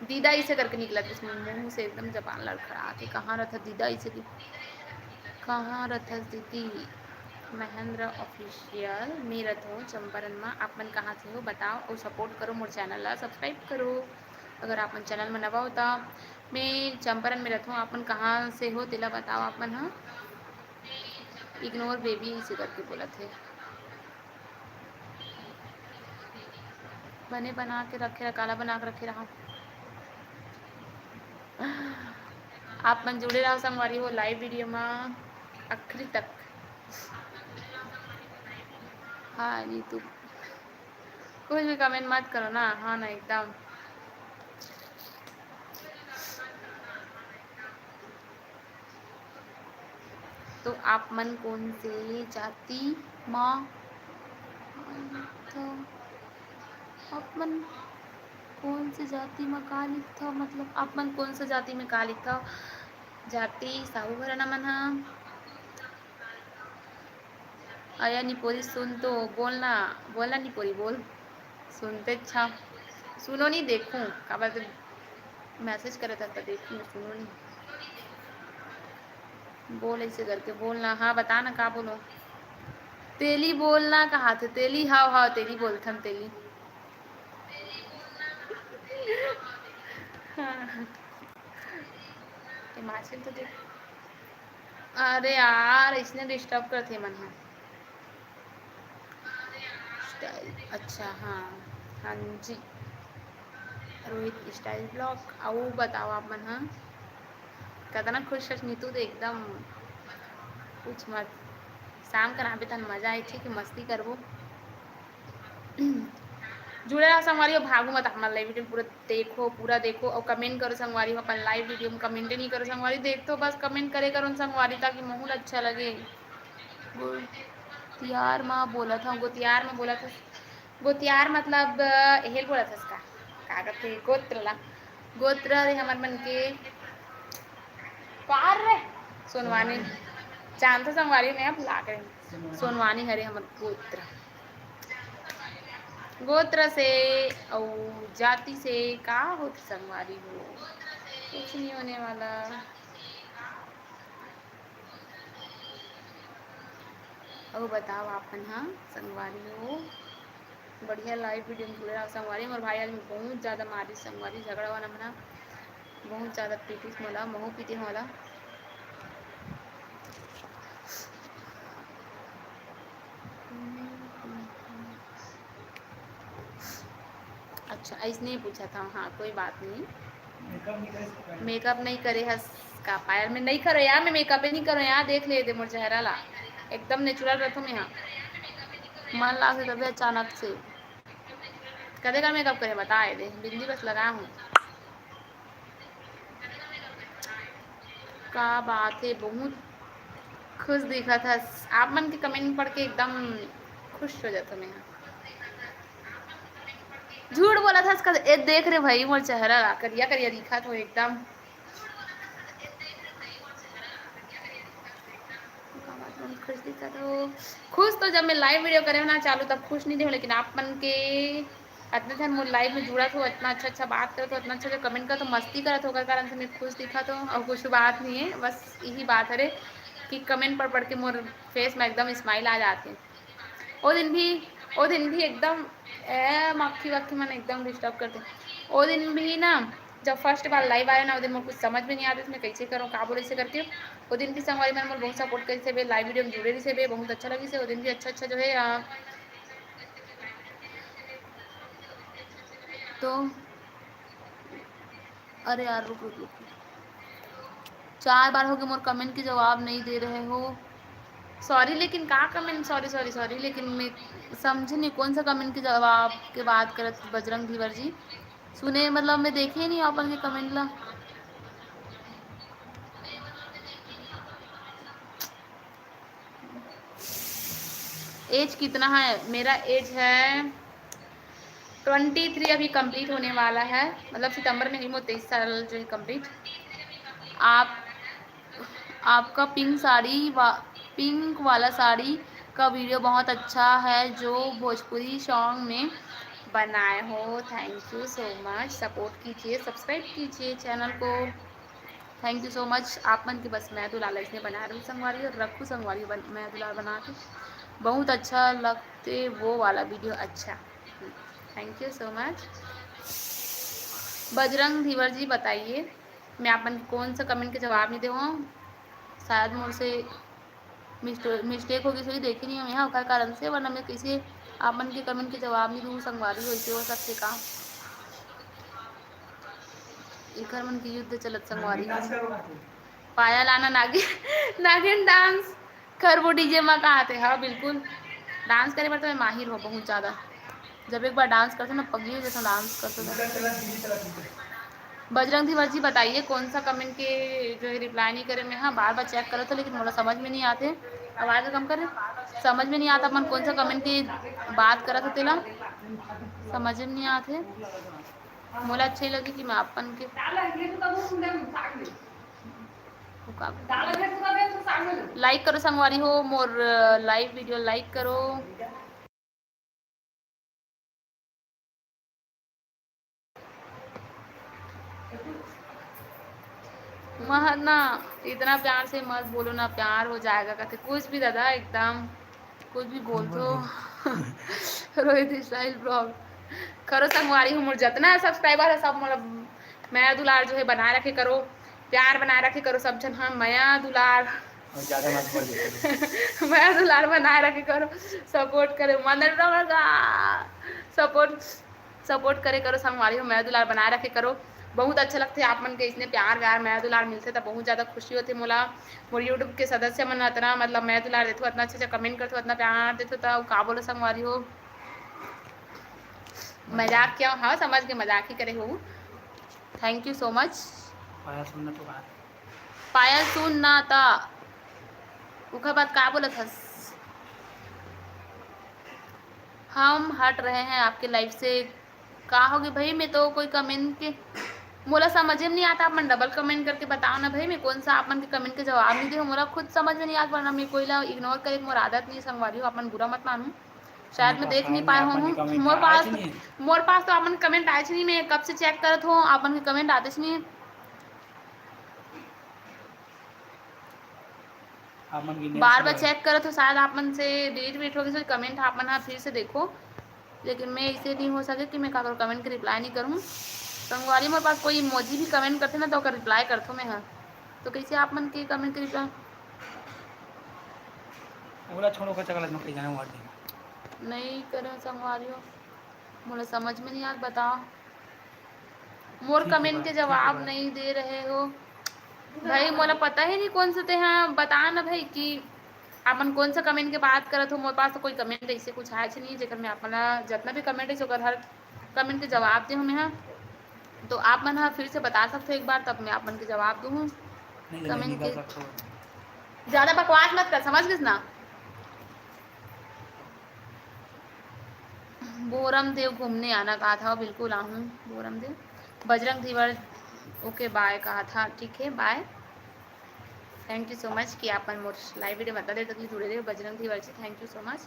दीदा इसे करके निकलत, इसमें मुंह से एकदम जबान लड़खड़ात हे। कहाँ रथस दीदा इसे दि-, कहाँ रथस दीदी? महेंद्र Official, मैं रथों चंपारण मा, आप मन कहाँ से हो बताओ अउ support करो मोर channel ला, subscribe करो अगर आप मन channel में नवा हो तो। मैं चंपारण में रथों, आप मन कहाँ से हो तेला बताओ आप मन हा। Ignore baby इसे करके बोलत हे। बने बना के रखे रहा, काला बना के रखे रहा। आप मन जुड़े रहो संगवारी हो live video मा आखिरी तक। हाँ नीतू, कुछ भी comment मत करो ना। हाँ ना, एकदम। तो आप मन कौन से जाति मा, तो आप मन कौन से जाति मा का लिखथव? मतलब आप मन कौन से जाति में का लिखथव? जाति साहू घराना मन हा। अया निपोरी सुन तो बोलना, बोलना निपोरी बोल। सुनते अच्छा, सुनो नहीं देखूं, काबर तो message करत हस त देखूं, सुनो नहीं। बोल ऐसे करके बोलना। हाँ, बता ना का बोलो। तेली बोलना कहा थे, तेली, हाव, हाव, तेली बोलथन, तेली। हाँ। हिमाचल तो देख, अरे यार, इसने disturb करथे मन हा। Style, अच्छा, हाँ, हाँ जी। रोहित Style Vlog, अउ बताओ आप मन हा, कतना खुश हस नीतू, तो एकदम कुछ मत। शाम कर आबे तहन मजा आए, ठीक है, मस्ती करबो। जुड़े रहो संगवारी हो, भागो मत, हमर live video पूरा देखो, पूरा देखो अउ comment करो संगवारी हो, अपन live video में comment नहीं करो संगवारी, देख तो बस comment करे करो न संगवारी, ताकि महू ल अच्छा लगे। गोतियार म बोलत हव, गोतियार म बोलत हस, गोतियार मतलब, अ, एहेल बोलत हस का? का कथे? गोत्र ला। गोत्र रे हमर मन के पार रे। सोनवानी। जानथो संगवारी, मैं अब लाग रही। सोनवानी हरे हमर गोत्र। गोत्र से अउ जाति से का होथे संगवारी हो? कुछ नहीं होने वाला। अउ बताओ आप मन हा संगवारी हो, बढ़िया live video में जुड़े रहो संगवारी। मोर भाई आज बहुत ज्यादा मारिस संगवारी, झगड़ा वाला मना बहुत ज्यादा पीटिस मोला, महू पीटे मोला। अच्छा, ऐसने ही पूछा था। हाँ, कोई बात नहीं। Makeup नहीं करे हस का पायल? मैं नहीं करो यार, मैं makeup ही नहीं करो यार। देख ले दे मोर चेहरा ला, एकदम natural रहथो मैं। हाँ, मन लागे तभी अचानक से। कते कन मेकअप करे बता, ये दे, बिंदी बस लगा हूँ। का बात है, बहुत खुश दिखत हस। आप मन के comment पढ़ के एकदम खुश हो जात हूँ मैं। झूठ बोलत हस का? ए देख रे भाई, मोर चेहरा ला करिया करिया दिखत हो एकदम। खुश दिखत हो। खुश तो जब मैं live video करे हो ना चालू, तब खुश नहीं देहूँ, लेकिन आप मन के अतना झन मोर live में जुड़त हो, अतना अच्छा अच्छा बात करत हो, अतना अच्छा अच्छा comment करत हो, मस्ती करत हो, ओकर कारण से मैं खुश दिखत हो। और कुछ बात नहीं है, बस यही बात हरे कि comment पढ़ पढ़ के मोर face में एकदम smile आ जाथे। ओ दिन भी, ओ दिन भी एकदम, ए, मक्खी वक्खी मन एकदम disturb करथे। ओ दिन भी ना, जब first बार live आए ना, ओ दिन मोर कुछ समझ में नहीं आते, मैं कैसे करूँ, का बोले से करके। ओ दिन भी संगवारी मन मोर बहुत support करिस हे, live video में जुड़े रहिस हे, बहुत अच्छा लगिस हे। ओ दिन भी अच्छा अच्छा जो है, अ, तो अरे यार, रुक, रुक, रुक। चार बार हो गए मोर comment के जवाब नहीं दे रहे हो। Sorry, लेकिन का comment? Sorry, sorry, sorry, लेकिन मैं समझे नहीं कौन सा comment के जवाब के बात करत बजरंग धीवर जी। सुने, मतलब, मैं देखे ही नहीं अपन के comment ला। Age कितना है? मेरा age है twenty three, अभी complete होने वाला है, मतलब सितंबर में ही मोर तेईस साल जो है complete। आप, आपका pink साड़ी वा-, pink वाला साड़ी का video बहुत अच्छा है जो भोजपुरी song में बनाए हो। Thank you so much। Support कीजिए, subscribe कीजिए channel को। Thank you so much। आप मन के बस मया दुलार अइसने बनाए रहू संगवारी, और रखू संगवारी बन-, मया दुलार बना के। बहुत अच्छा लगते वो वाला video। अच्छा, thank you so much। Bajrang धीवर जी, बताइए, मैं आप मन के कौन सा comment के जवाब नहीं देवं? शायद मोर से मिस्टे-, mistake हो गई, सही देखे नहीं हूँ यहाँ, ओकर कारण से, वरना मैं कैसे आप मन के comment के जवाब नहीं दूँ संगवारी, वैसे हो सकते का? एकर मन के युद्ध चलत संगवारी। पायल आना नागिन, नागिन dance करबो DJ मा कहाथे। हाँ, बिल्कुल, dance करे बर तो मैं माहिर हो बहुत ज्यादा। जब एक बार dance करते ना, पगली हो जाता dance करते तो। बजरंग धीवर जी, बताइए कौन सा comment के जो है reply नहीं करे मैं, हाँ, बार बार check करत हो, लेकिन मोला समझ में नहीं आते। आवाज कम करे, समझ में नहीं आता अपन कौन सा comment के बात करत हो तेला, समझ में नहीं आते। मोला अच्छा ही लगे कि मैं अपन के like करो संगवारी हो, मोर live video like करो। महर ना, इतना प्यार से मत बोलो ना, प्यार हो जाएगा कहते। कुछ भी दादा, एकदम कुछ भी बोल दो। रोहित style vlog करो संगवारी हो, मोर जतना subscriber है सब, मतलब, मया दुलार जो है बनाए रखे करो, प्यार बनाए रखे करो सब झन। हाँ, मया दुलार, और ज्यादा मत बोल दो। मया दुलार बनाए रखे करो, support करे, मदन रंगा support support करे करो संगवारी हो, मया दुलार बनाए रखे करो। बहुत अच्छा लगथे आप मन के इसने प्यार व्यार, मया दुलार मिलथे त बहुत ज्यादा खुशी होथे मोला। मोर YouTube के सदस्य मन अतना, मतलब, मया दुलार देथो, अतना अच्छा अच्छा comment करथो, अतना प्यार देथो, त का बोलो संगवारी हो। मजाक क्या? हाँ, समझ के मजाक ही करे हो। Thank you so much। पायल सुन ना तो बात। पायल सुन ना ता। ओकर बाद का बोलत हस? हम हट रहे हैं आपके live से। का होगे भाई, मैं तो कोई comment के, मोला समझे में नहीं आता, आप मन double comment करके बताओ ना भाई, मैं कौन सा आप मन के comment के जवाब नहीं दे, मोला खुद समझ में नहीं आता, वरना मैं कोई ला ignore करे के मोर आदत नहीं है संगवारी हो, आप मन बुरा मत मानू। शायद मैं देख नहीं पाए हूँ। मोर पास, मोर पास तो आप मन comment आए नहीं, मैं कब से check करत हूँ, आप मन के comment आते नहीं। आप मन के बार बार check करत हो, शायद आप मन से delete वेट हो गए comment, आप मन हा फिर से देखो, लेकिन मैं इसे नहीं हो सके कि मैं काकर comment के reply नहीं करूँ। संगवारी, मोर पास कोई emoji भी comment करते ना, तो ओकर reply करथो मैं हा। तो कैसे आप मन के comment के reply? ओला छोड़ो, का चकला में कहीं जाना हुआ नहीं। नहीं करो संगवारी हो, मोला समझ में नहीं आत, बताओ। मोर comment के जवाब नहीं दे रहे हो भाई, मोला पता ही नहीं कौन से ते हैं, बता ना भाई कि आप मन कौन सा comment के बात करत हो। मोर पास तो कोई comment ऐसे कुछ आए नहीं, जेकर मैं आप मन ला जितना भी comment है ओकर हर कमेंट के जवाब दे हूँ मैं, हाँ। तो आप मन ह फिर से बता सकते हो एक बार, तब मैं आप मन के जवाब दूँ हूँ। कमेंट के ज्यादा बकवास मत कर, समझ गइस ना? बोरम देव घूमने आना कहा था, बिल्कुल आहूँ बोरम देव। बजरंग धीवर, ओके बाय कहा था, ठीक है, बाय। Thank you so much कि आप मन मोर लाइव वीडियो में अतना देर तक जुड़े रहे। बजरंग धीवर जी, thank you so much।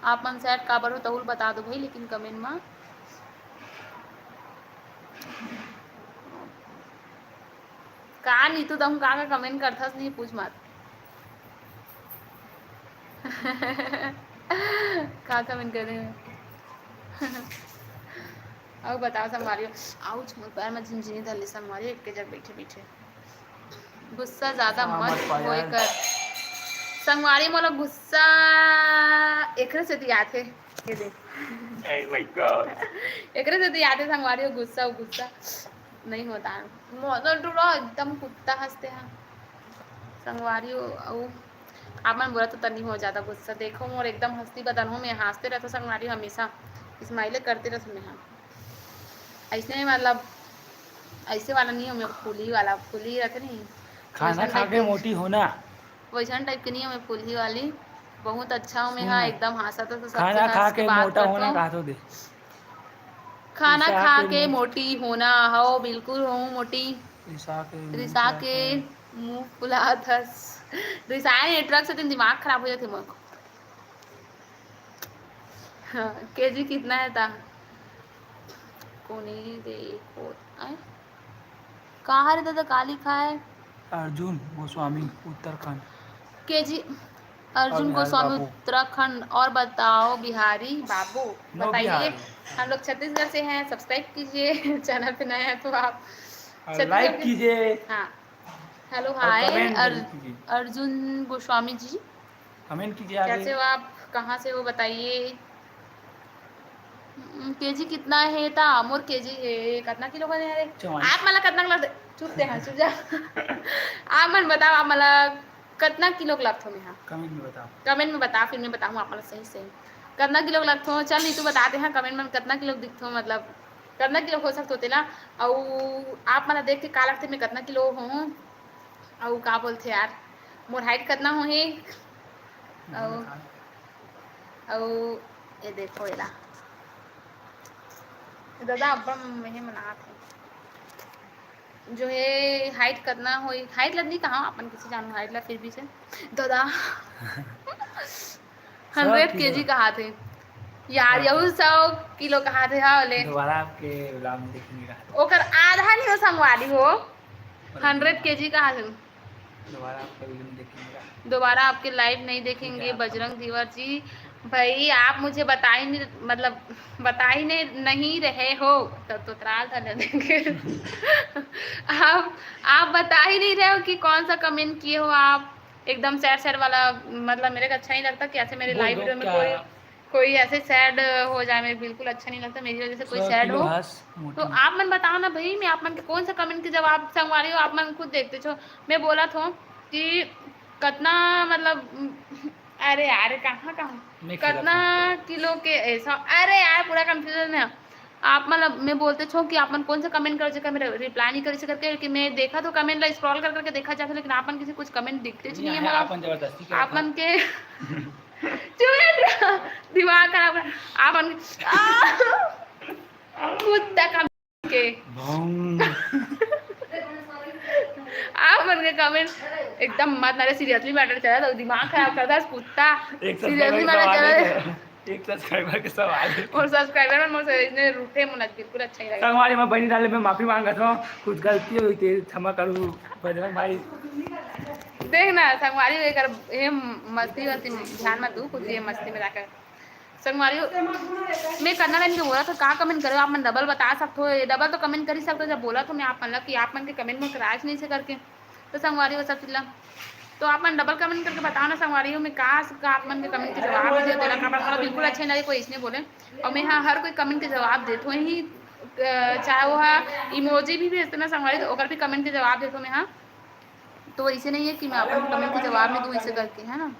आप मन सैड काबर हो तहू ल बता दो भाई, लेकिन कमेंट में का नीतू तहूँ का का कमेंट करथस नहीं पूछ मत। का कमेंट कर रहे हैं? अउ बताओ संगवारी हो। आउच, मोर पैर में झिनझिनी धर ले संगवारी, एक के जग बैठे बैठे। गुस्सा ज्यादा मत होए कर। संगवारी मोला गुस्सा एकरे सेती आथे। ये दे। Oh my God। एकरे सेती आथे संगवारी हो, गुस्सा, गुस्सा नहीं होता है। मोदन टूरा एकदम कुत्ता हंसते हैं। संगवारी हो, अउ आप मन बोला तो तनी हो ज्यादा गुस्सा। देखो मोर एकदम हंसती बदन हो, मैं हंसते रहता संगवारी हो हमेशा, स्माइले करते रहता मैं। हाँ, ऐसने मतलब ऐसे वाला नहीं हो, मैं फूली वाला, फूली रहते नहीं। खाना खा के मोटी होना। वैसन टाइप के नहीं हो, मैं फूली वाली। बहुत अच्छा हो मैं, हाँ, एकदम हंसा तो, तो खाना खा के मोटा होना कहा तो दे। खाना खा के मोटी होना हो, बिल्कुल हो मोटी। रिसा के मुंह फुला थस। रिसा नेटवर्क से दिन दिमाग खराब हो जाते मोर। हाँ, केजी कितना है ता? कोने देखो, आय? कहाँ रे दादा, काली खाए? अर्जुन गोस्वामी, उत्तराखंड। केजी अर्जुन गोस्वामी, उत्तराखंड। और बताओ बिहारी बाबू, बताइए। हम लोग छत्तीसगढ़ से हैं, सब्सक्राइब कीजिए। चैनल पे नए हैं तो आप लाइक कीजिए। हाँ, हेलो, हाय। अर्जुन गोस्वामी जी, कमेंट कीजिए आगे। कैसे हो आप? कहाँ से हो बताइए? केजी कितना है ता? मोर केजी है, कितना किलो का है रे? आप मला कितना किलो दे-, चुप दे, हाँ, चुप जा। आप मन बताओ, आप मला कितना किलो के लगथो मैं, हाँ? कमेंट में बताओ। कमेंट में बताओ, फिर मैं बताऊँ आप मला सही सही। कितना किलो के लगथो? चल, नहीं, तू बता दे, हाँ, कमेंट में कितना किलो दिखथो, मतलब, कितना किलो हो सकथो तेला? अउ आप मला देख के का लगथे, मैं कितना किलो हूँ? अउ का बोलथे यार, मोर हाइट कितना होही? अउ, अउ ये देखो एला। दादा, अब्बड़ मेहे मनात हे। जो हे हाइट कितना होही? हाइट ला नहीं कहा, अपन किसी जानू हाइट ला फिर भी से। दादा। हंड्रेड केजी कहा थे। यार, यहू सौ किलो कहा थे, हाँ, ले। दोबारा आपके vlog में देखेंगे कहा थे। ओकर आधा नहीं हो संगवारी हो। हंड्रेड केजी कहा थे। दोबारा आपका वीडियो नहीं देखेंगे। दोबारा आपके लाइव नहीं देखेंगे, बजरंग धीवर जी। भाई, आप मुझे बता ही नहीं, मतलब, बता ही नहीं, नहीं रहे हो, तब तो त्राल धर देंगे। आप, आप बता ही नहीं रहे हो कि कौन सा कमेंट किए हो आप। एकदम सैड सैड वाला, मतलब, मेरे को अच्छा नहीं लगता कि ऐसे मेरे लाइव वीडियो में कोई कोई ऐसे सैड हो जाए, मेरे बिल्कुल अच्छा नहीं लगता, मेरी वजह से कोई सैड हो। तो आप मन बताओ ना भाई, मैं आप मन के कौन सा कमेंट के जवाब संगवारी हो, आप मन खुद देखते छो। मैं बोला थो कि कितना, मतलब, अरे यार, कहाँ, कहाँ? कितना किलो के ऐसा? अरे यार, पूरा कंफ्यूजन है। आप, मतलब, मैं बोलते छो कि आप मन कौन सा कमेंट कर, जेकर मेरे रिप्लाई नहीं करी से करके, कि मैं देखा तो कमेंट ला स्क्रॉल कर करके देखा जाता, लेकिन आप मन किसी कुछ कमेंट दिखते च नहीं है, मतलब, आप मन जबरदस्ती आप मन के चुप रह, दिमाग खराब कर, आप मन, आ, कुत्ता का के। भौं। आप मन के कमेंट एकदम मत, अरे सीरियसली मैटर चला, तो दिमाग खराब करता है कुत्ता। एक सीरियसली मैटर चला। एक सब्सक्राइबर के सवाल है। और सब्सक्राइबर मन मोर से इतने रूठे, मोला बिल्कुल अच्छा नहीं लगा। संगवारी, मैं बनी डाले, मैं माफी मांगत हूँ, कुछ गलती हुई थी, क्षमा करू बजरंग भाई। देख ना संगवारी, एकर ये मस्ती वस्ती ध्यान मत दू, कुछ ये मस्ती में जाकर संगवारी, मैं करना लाइन के बोला था, का कमेंट करे, आप मन डबल बता सकते हो, डबल तो कमेंट कर ही सकते हो। जब बोला तो मैं आप मन ला कि आप मन के कमेंट में कराए नहीं से करके, तो संगवारी वो सब चीज ला तो आप मन डबल कमेंट करके बताओ ना संगवारी हो, मैं का, का आप मन के कमेंट के जवाब भी दे देना, काबर मोला बिल्कुल अच्छा नहीं लगे कोई इसने बोले। और मैं हाँ हर कोई कमेंट के जवाब देत हुए ही, अ, चाहे वो हा इमोजी भी भेजते ना संगवारी, तो ओकर भी कमेंट के जवाब देत हुए मैं हाँ। तो ऐसे नहीं है कि मैं अपन कमेंट के जवाब नहीं दूँ, इसे करके, है ना।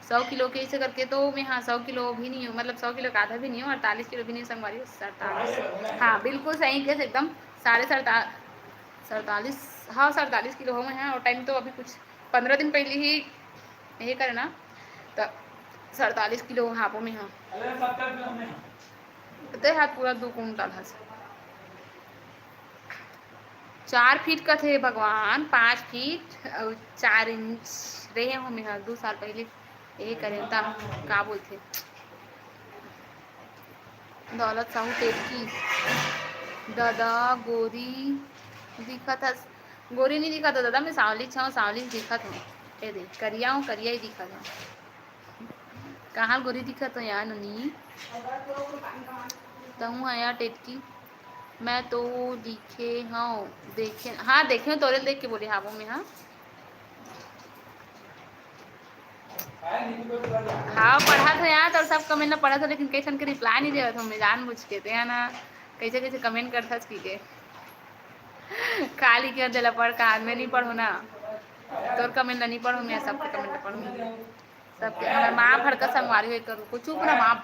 सौ किलो के ऐसे करके तो मैं, हाँ, सौ किलो भी नहीं हूँ, मतलब सौ किलो का आधा भी नहीं हूँ, अड़तालीस किलो भी नहीं हूँ संगवारी, सड़तालीस। हाँ, बिल्कुल सही कहे एकदम, साढ़े सड़ता-, सड़तालीस, हाँ, सड़तालीस किलो हो मैं, हाँ। और टाइम तो अभी कुछ पंद्रह दिन पहले ही ये करे ना, तो सड़तालीस किलो हापो में, हाँ। ते हाथ पूरा दू कुंटल हस। चार फीट कथे भगवान, पाँच फीट अउ चार इंच रहे हो मेहा दू साल पहले। यही करे ता, का बोलथे, दौलत साहू टेटकी। ददा गोरी दिखत हस। गोरी नहीं दिखत हो ददा, मैं सांवली छाऊँ, सांवली दिखत हूँ। ए दे, करिया हूँ, करिया ही दिखत हूँ। कहाँ गोरी दिखत हो यार ननी? तहूँ है यार टेटकी। मैं तो दिखे हूँ, देखे, हाँ, देखे हूँ, तोरे देख के बोले, हाँ, वो में, हाँ। हाँ, पढ़त हो यार, तोर सब कमेंट ला पढ़त हो, लेकिन कई ठन के रिप्लाई नहीं देवत हो, मैं जानबूझ के, ते हा ना, कैसे कैसे कमेंट करथस की के। काली के देला पढ़ का, मैं नहीं पढ़ू ना, तोर कमेंट ला नहीं पढ़ू, मैं सबके कमेंट पढ़ू, सबके। हमर माँ भड़का संगवारी हो, एक रुको, चुप ना माँ।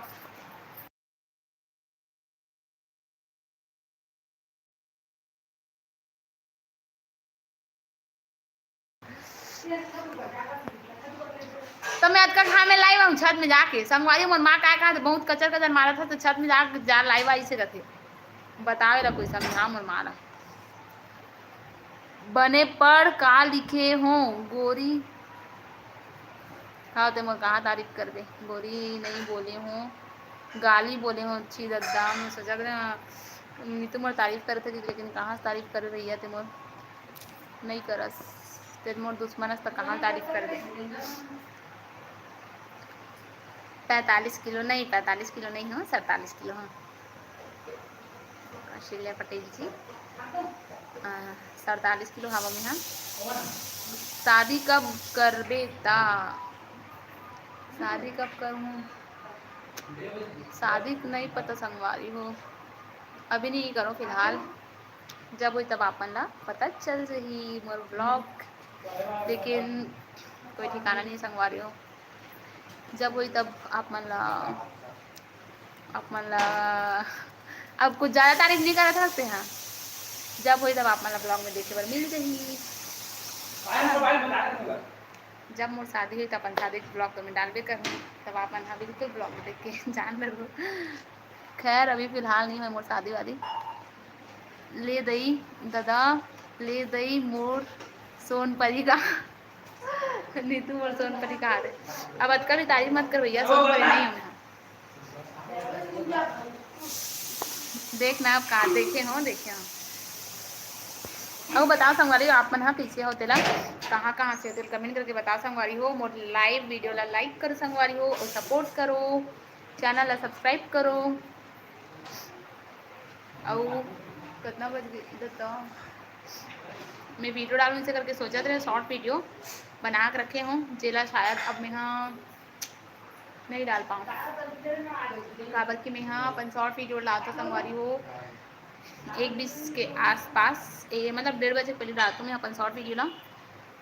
तो मैं अतका घाम में लाइव आऊँ छत में जाके, संगवारी मोर माँ का कहा बहुत कचर कचर मारत है, तो छत में जाके जा लाइव आई से कथे, बतावे ला कोई समझा मोर माँ ला। बने पढ़ का लिखे हो गोरी। हाँ, ते मोर कहाँ तारीफ करबे, गोरी नहीं बोले हो, गाली बोले हो, छी दद्दा, मैं सोचा करे, नीतू मोर तारीफ करत है, लेकिन कहाँ से तारीफ करे भैया, ते मोर नहीं करस, ते मोर दुश्मन अस, त कहाँ तारीफ करबे। पैंतालीस किलो नहीं, पैंतालीस किलो नहीं हो, सैंतालीस किलो हो। कौशल्या पटेल जी, आ, सैंतालीस किलो हवा में हम। शादी कब करबे ता? शादी कब करूँ? शादी तो नहीं पता संगवारी हो, अभी नहीं करो फिलहाल, जब होई तब आपन ला पता चल जही मोर vlog, लेकिन कोई ठिकाना नहीं संगवारी हो। जब होई तब आप मन ला, आप मन ला अब कुछ ज़्यादा तारीफ नहीं करत सकते हैं। जब होई तब आप मन ला vlog में देखे बर मिल जही। जब मोर शादी होई, त अपन शादी के vlog तो मैं डालबे करहूँ, तब आप मन हा बिल्कुल vlog में देख के जान लेबो। खैर, अभी फिलहाल नहीं होय मोर शादी वादी। ले दई ददा, ले दई मोर सोन परी का। नीतू मोर सोन परी का रे। अब अतका भी तारीफ मत कर भैया, सोन परी नहीं हूँ मैं। देख ना, अब का देखे हो, देखे हो। अब बताओ संगवारी हो, आप मन हा कैसे हो तेला, कहाँ कहाँ से हो तेला comment करके बताओ संगवारी हो। मोर live video ला like करो संगवारी हो और support करो, channel ला subscribe करो। अउ कितना बज गई इधर तो। मैं video डालूँ इसे करके सोचत रहे, short video बना के रखे हूँ, जेला शायद अब मैं हाँ नहीं डाल पाऊँ, काबर कि मैं हाँ अपन short video डालता संगवारी हो एक बीस के आसपास, ए, मतलब डेढ़ बजे पहले डालता हूँ मैं अपन short video ला।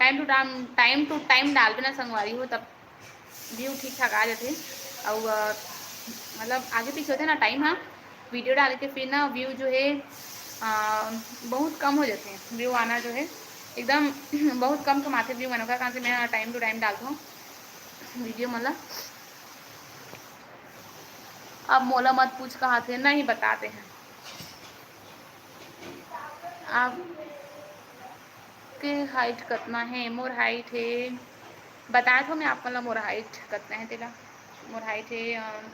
Time to time, time to time डालबे ना संगवारी हो, तब view ठीक ठाक आ जाथे। अउ, अ, मतलब आगे पीछे होथे ना time, हाँ, video डाल के फिर ना view जो है, अ, बहुत कम हो जाथे, view आना जो है एकदम बहुत कम कमाथे view मन का, कारण से मैं time to time डालता हूँ video मन ला। अब मोला मत पूछ कहा थे, नहीं बताते हैं। आप के height कतना हे? मोर height हे, बतात हों मैं आप मन ला मोर height कतना हे तेला। मोर height हे, अम,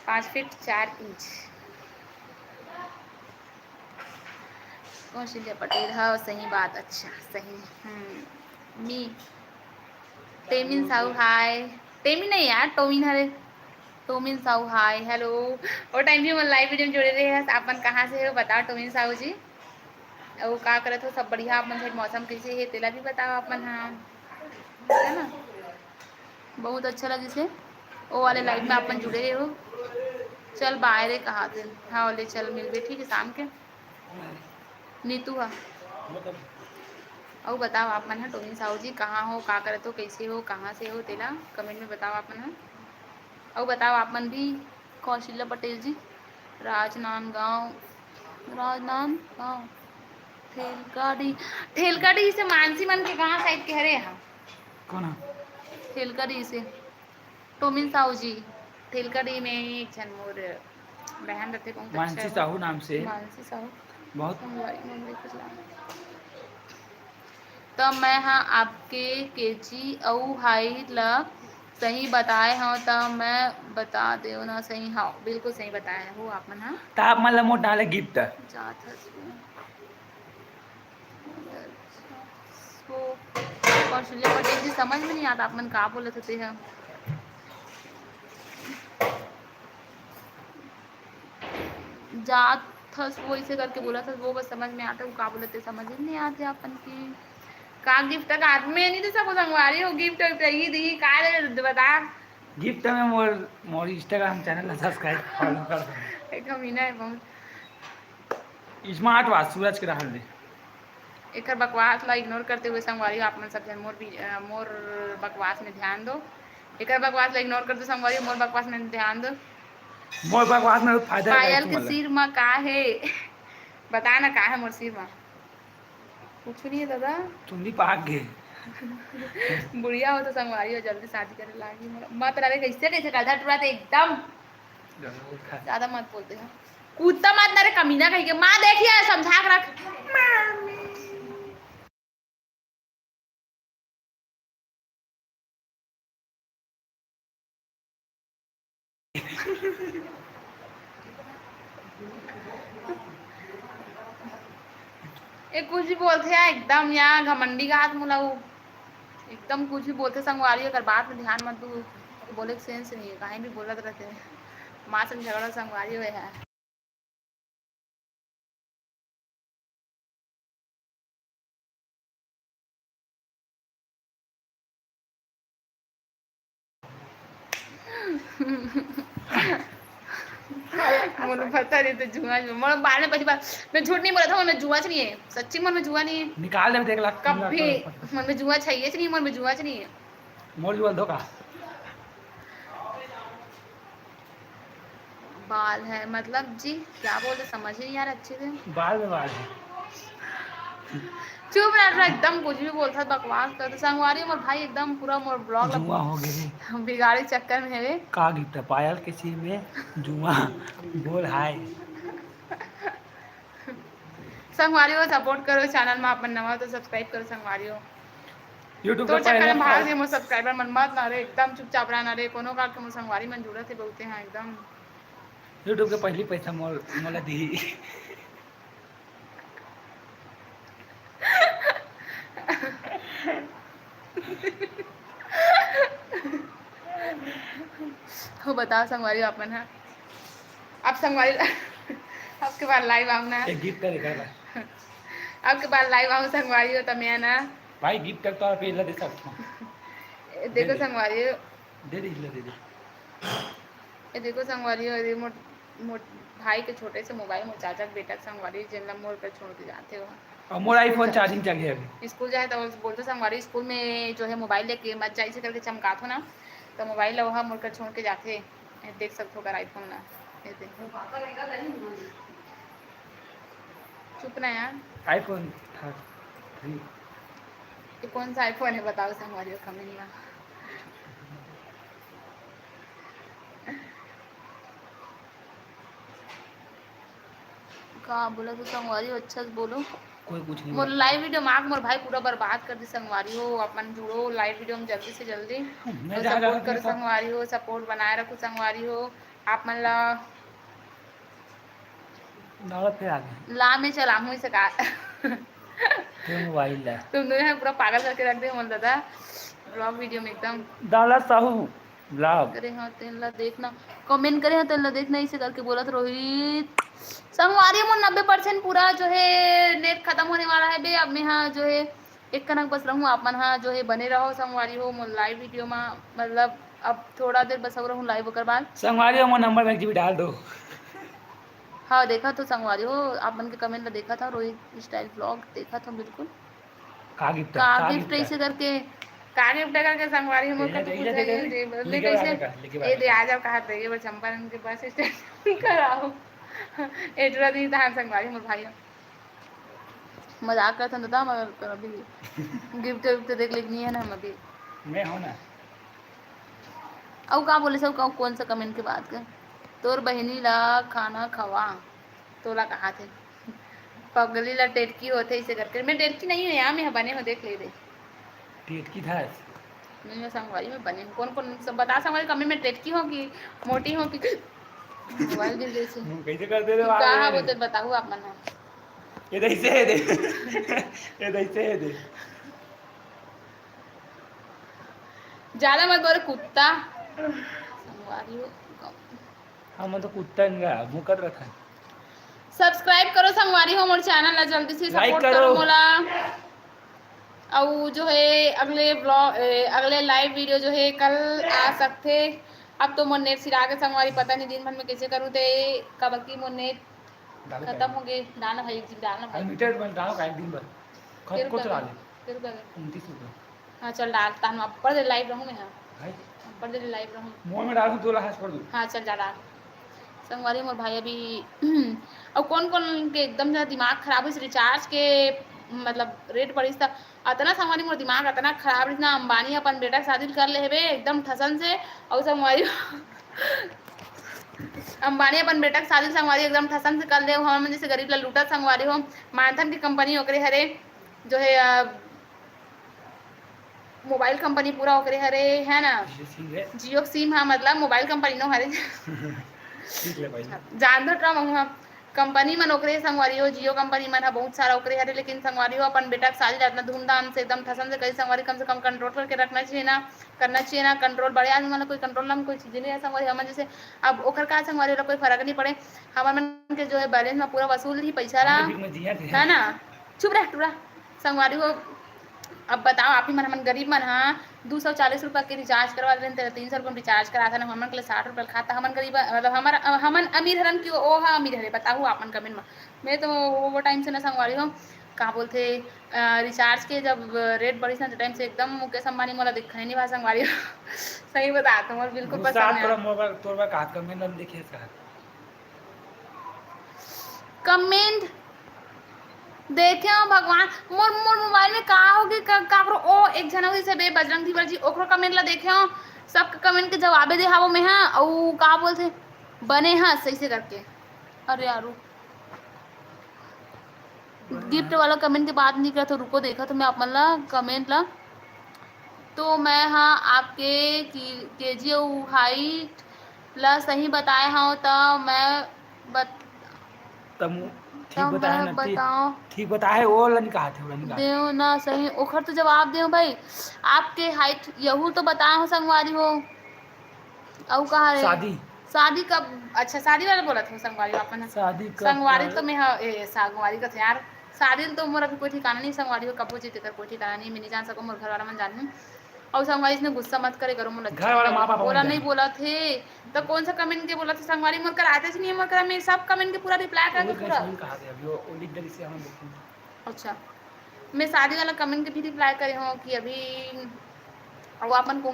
पाँच फीट चार इंच। कौशल्या पटेल, हाँ, सही बात, अच्छा, सही, हम्म, मी, टेमिन साहू, hi। टेमिन नहीं यार, टोमिन हरे। Tomin Sahu, hi, hello। ओ time भी हमर live video में जुड़े रहे हस, आप मन कहाँ से हो, बताओ टोमिन साहू जी। अउ का करत हो, सब बढ़िया? आप मन side मौसम कैसे हे, तेला भी बताओ आप मन। हाँ, है ना, बहुत अच्छा लगिस हे ओ वाले live में आप मन जुड़े रहे हो। चल bye रे, कहा थे, हाँ, ले चल मिलबे, ठीक है, शाम के। नीतू हा, अउ बताओ आप मन ह, टोनी साहू जी, कहाँ हो, का करत हो, कैसे हो, कहाँ से हो, तेला comment में बताओ आप मन ह। अउ बताओ आप मन भी, कौशल्या पटेल जी, राजनांदगांव, राजनांदगांव, ठेलकाडी, ठेलकाडी से मानसी मन के गांव side के हरे हा। कौन हा? ठेलकाडी से। टोमिन साहू जी, ठेलकाडी में एक झन मोर बहन रथे, बहुत अच्छा मानसी है वो। साहू नाम से। मानसी साहू। बहुत। संगवारी मन देख ला। त मैं ह आपके केजी अउ हाई ला सही बताए हव, त मैं बता देव ना सही? हव, बिल्कुल सही बताए हो आप मन ह। त आप मन ला मोर डाले gift। जात हस वो। वो कौशल्या पटेल जी, समझ में नहीं आता आप मन का बोलत होते हैं। जात हस वो, इसे करके बोलत हस वो, बस समझ में आथे, वो का बोलत हे, समझ ही नहीं आथे अपन की। का gift का हाथ में नहीं दे सको संगवारी हो, gift चाहिए दी, का दे बता। Gift में मोर, मोर Instagram channel ला subscribe, follow कर दो। एक कमीना है बहुत। Smart watch, सूरज के रहल दे। एकर बकवास ला ignore करते हुए संगवारी हो, आप मन सब झन मोर भी, अ, मोर बकवास में ध्यान दो। एकर बकवास ला ignore कर दो संगवारी हो, मोर बकवास में ध्यान दो। मोर बकवास में फायदा पायल के सिर मा का हे? बता ना का हे मोर सिर मा? कुछ नहीं है दादा। चुंदी पाक गे। बुढ़िया हो तो संगवारी हो, जल्दी शादी करे लागी। मत रहे कैसे कैसे करता टुरा ते एकदम। ज्यादा मत बोलते हैं। कुत्ता मत ना रे कमीना कहीं के। माँ देखिए, समझा के रख। ए, कुछ भी बोलथे यार, एकदम यार घमंडी का हाथ मुलाऊ, एकदम कुछ भी बोलथे संगवारी, अगर बात में ध्यान मत दू, बोले के sense नहीं है, कहीं भी बोलत रहते हैं। माँ से झगड़ा संगवारी हुए है। मोर पता नहीं तो जुआ, जुआ। मोर बारे में पहली बार, मैं झूठ नहीं बोला था, मोर में जुआ नहीं है, सच्ची मोर में जुआ नहीं है। निकाल दे, देख ला, कभी। मोर में जुआ चाहिए नहीं, मोर में जुआ नहीं है। मोर जुआ धोखा। बाल है, मतलब जी, क्या बोलते, समझ ही नहीं आ रहा अच्छे से। बाल में बाल है। चुप रह, रह, एकदम कुछ भी बोलता, बकवास करते। संगवारी, मोर भाई एकदम पूरा मोर vlog ला जुआ हो गए रे। बिगाड़े चक्कर में है रे। का gift है? पायल के सिर में जुआ। बोल हाय। संगवारी हो, support करो channel में, अपन नवा तो subscribe करो संगवारी हो। YouTube तोर के चक्कर पहला में भाग पैसा। दे मोर subscriber मन, मत ना रे, एकदम चुपचाप रहना रे। कोनो काल के मोर संगवारी मन जुड़त हे बहुते हैं एकदम। YouTube के पहली पैसा मोल, मोला दी। हो बताओ संगवारी हो अपन हा। आप संगवारी, आपके बार live आऊँ ना। एक gift का दिखा रहा। आपके बार live आऊँ संगवारी हो तो मैं ना। भाई gift तक तो आप ये ला दे सकते हो। ए, देखो दे दे। संगवारी हो। दे दे, ला दे दे। ए, देखो संगवारी हो, ये मोर, मोर भाई के छोटे से mobile, मोर चाचा के बेटा के संगवारी, जेन ला मोर कर छोड़ के जाते हो। और मोर iPhone charging चल गया अभी। स्कूल जाए तो बोलते संगवारी, स्कूल में जो है mobile लेके मत जाइसे करके चमकात हो ना, तो mobile ला वहाँ मोर कर छोड़ के जाते। ए, देख सकते हो अगर iPhone ला, ये देख। चुप ना यार। iPhone था। ये कौन सा iPhone है बताओ संगवारी हो comment में। का बोला तो संगवारी हो, अच्छा से बोलो। कोई कुछ नहीं मोर बोला। Live video मांग मोर भाई पूरा बर्बाद कर दी संगवारी हो, अपन जुड़ो live video में जल्दी से जल्दी। हम्म, मैं और जा रहा support हूँ करो अपने साथ। संगवारी हो, support बनाए रखो संगवारी हो। आप मन ला दादा फिर आ गए। ला मैं चलाहूँ इसे का। फिर mobile ला। तुम दोनों हैं पूरा पागल करके रख दे मोर दादा। Vlog video में एकदम। दादा साहू vlog। करे हाँ तेन ला देखना, comment करे हाँ तेन ला देखना, इसे करके बोलत रोहित। संगवारी मोर नब्बे percent पूरा जो है net खत्म होने वाला है बे। अब मैं हाँ जो है एक कनक बस रहूँ, आप मन हाँ जो है बने रहो संगवारी हो मोर live video में। मतलब अब थोड़ा देर बस और रहूँ live, ओकर बाद संगवारी हो मोर number में एक GB डाल दो। हाँ, देखा तो संगवारी हो, आप मन के comment ला देखा था, रोहित style vlog देखा था बिल्कुल। का गिफ्ट का का गिफ्ट गिफ्ट ऐसे करके का गिफ्ट करके संगवारी हम ये कुछ दे, ये पूछा दे, ये दे, दे, ले लेके कैसे? आने का, लेके ये आने दे का। आ जाओ कहा दे ये चंपारण के बस स्टैंड कराओ। एटरा दी तहान संगवारी मोर भाई। मजाक करथन दादा, मगर अभी गिफ्ट विफ्ट देख लेके नहीं है ना हम अभी। मैं हूं ना। अउ का बोले सब, कौन सा कमेंट के बात कर? तोर बहिनी ला खाना खवा, तोला कहा थे। पगली ला टेटकी होथे इसे करके। मैं टेटकी नहीं हूँ यार, मैं बने हो, देख ले दे। टेटकी धास। नहीं, मैं संगवारी में बने हूँ। कौन कौन सब बता संगवारी, कमी में टेटकी हो कि मोटी हो कि मोबाइल गिर गई से। मुंह कैसे कर दे रहे हो? कहा वो तो बताओ आप मन। ये दे इसे, ये दे। ये दे इसे, ये दे। ज्यादा मत बोले कुत्ता। संगवारी हो। हम तो कुत्ता नहीं रहा, भूकत रहता है। सब्सक्राइब करो संगवारी हो मोर चैनल ला, जल्दी से सपोर्ट करो। करो मोला। अउ जो है अगले ब्लॉग, अगले लाइव वीडियो जो है कल आ सकथे। अब तो मोर नेट सिरा के संगवारी, पता नहीं दिन भर में कैसे करूँ ते, काबर कि मोर नेट खत्म हो गए। डालना भाई, एक दिन डालना भाई। अनलिमिटेड में डालो का एक दिन भर। खत को चला ले। फिर कर। उनतीस रुपये। हाँ चल डाल, तहन अब्बड़ देर लाइव रहूँ मैं। हाँ भाई। अब्बड़ देर लाइव रहूँ। मोर में डालूँ, तोला हंस पड़ दूँ। हाँ चल जा डाल। संगवारी मोर भाई अभी अउ कौन कौन के एकदम ज्यादा दिमाग खराब होइस रिचार्ज के, मतलब रेट बढ़िस त अतना संगवारी मोर दिमाग अतना खराब रहिस ना। अंबानी अपन बेटा के शादी कर ले हेबे एकदम ठसन से। अउ संगवारी अंबानी अपन बेटा के शादी संगवारी एकदम ठसन से कर ले। हमन जैसे गरीब ला लूटत संगवारी हो। मानथन की कंपनी ओकरे हरे जो है मोबाइल कंपनी पूरा ओकरे हरे है ना। जियो सिम हा मतलब मोबाइल कंपनी नो हरे। जानत रहा हूँ। कंपनी मन ओकरे संगवारी हो, जियो कंपनी मन ह बहुत सारा ओकरे हरे, लेकिन संगवारी हो अपन बेटा के शादी ला इतना धूमधाम से एकदम ठसन से करी संगवारी, कम से कम कंट्रोल करके रखना चाहिए ना, करना चाहिए ना कंट्रोल। बड़े आदमी मन ला कोई कंट्रोल ना कोई चीज नहीं है संगवारी। हमन जैसे अब ओकर का संगवारी होला कोई फर्क नहीं पड़े। हमर मन के जो है बैलेंस में पूरा वसूल ही पैसा रहा है ना। चुप रह टूरा। संगवारी हो अब बताओ आप ही मन, हमन गरीब मन हा दू सौ चालीस रुपया के रिचार्ज करवा लेन, तेरा तीन सौ रुपया रिचार्ज करा था ना, हमन के लिए साठ रुपया खाता। हमन गरीब मतलब हमर हमन अमीर हरन कि ओ हा अमीर हरे? बताओ आप मन कमेंट में। मैं तो वो टाइम से ना संगवारी हो का बोलथे रिचार्ज के जब रेट बढ़िस ना टाइम से एकदम मुकेश अंबानी मोला दिखने नहीं भा संगवारी हो। सही बता तो मोर बिल्कुल पसंद है। तोर का कमेंट में देखिए। कमेंट देखे हो भगवान, मोर मोर मोबाइल में का हो गए का, काकरो ओ एक झन होइस हे बे बजरंग धीवर जी, ओकरो कमेंट ला देखे हो, सब कमेंट के जवाबे दे हावो मैं हा। अउ का बोलथे बने हा सही से करके। अरे यारू गिफ्ट वाला कमेंट के बात नहीं करत हो, रुको देखा तो मैं अपन ला कमेंट ला। तो मैं हा आपके केजी अउ हाइट ला सही बताए हव त मैं बत तब ठीक बताए ना, ठीक बताए, ओला नहीं कहा थे, ओला नहीं कहा थे। देव ना सही, ओखर तो जवाब देव भाई। आपके हाइट यहू तो बताए हो संगवारी हो। अउ कहा रे? शादी। शादी कब? अच्छा, शादी वाला बोला था संगवारी अपन। शादी कब? संगवारी तो मैं हा, ए, संगवारी का था यार। शादी तो मोर अभी कोई ठिकाना नहीं संगवारी हो, कबो जीते कर कोई ठिकाना नहीं, मैं नहीं जान सकूँ, मोर घर वाला मन जान हूँ। अउ संगवारी इसने गुस्सा मत करे करो, मोर घर वाला माँ बाप बोला नहीं बोला थे। तो कौन सा कमेंट के बोला थे संगवारी? मोर कर आते नहीं, मोर कर मैं सब कमेंट के पूरा रिप्लाई करके पूरा कहा दे अभी वो लिख दे, इसे हम देखेंगे। अच्छा, मैं शादी वाला कमेंट के भी रिप्लाई करे हूँ कि अभी वो अपन को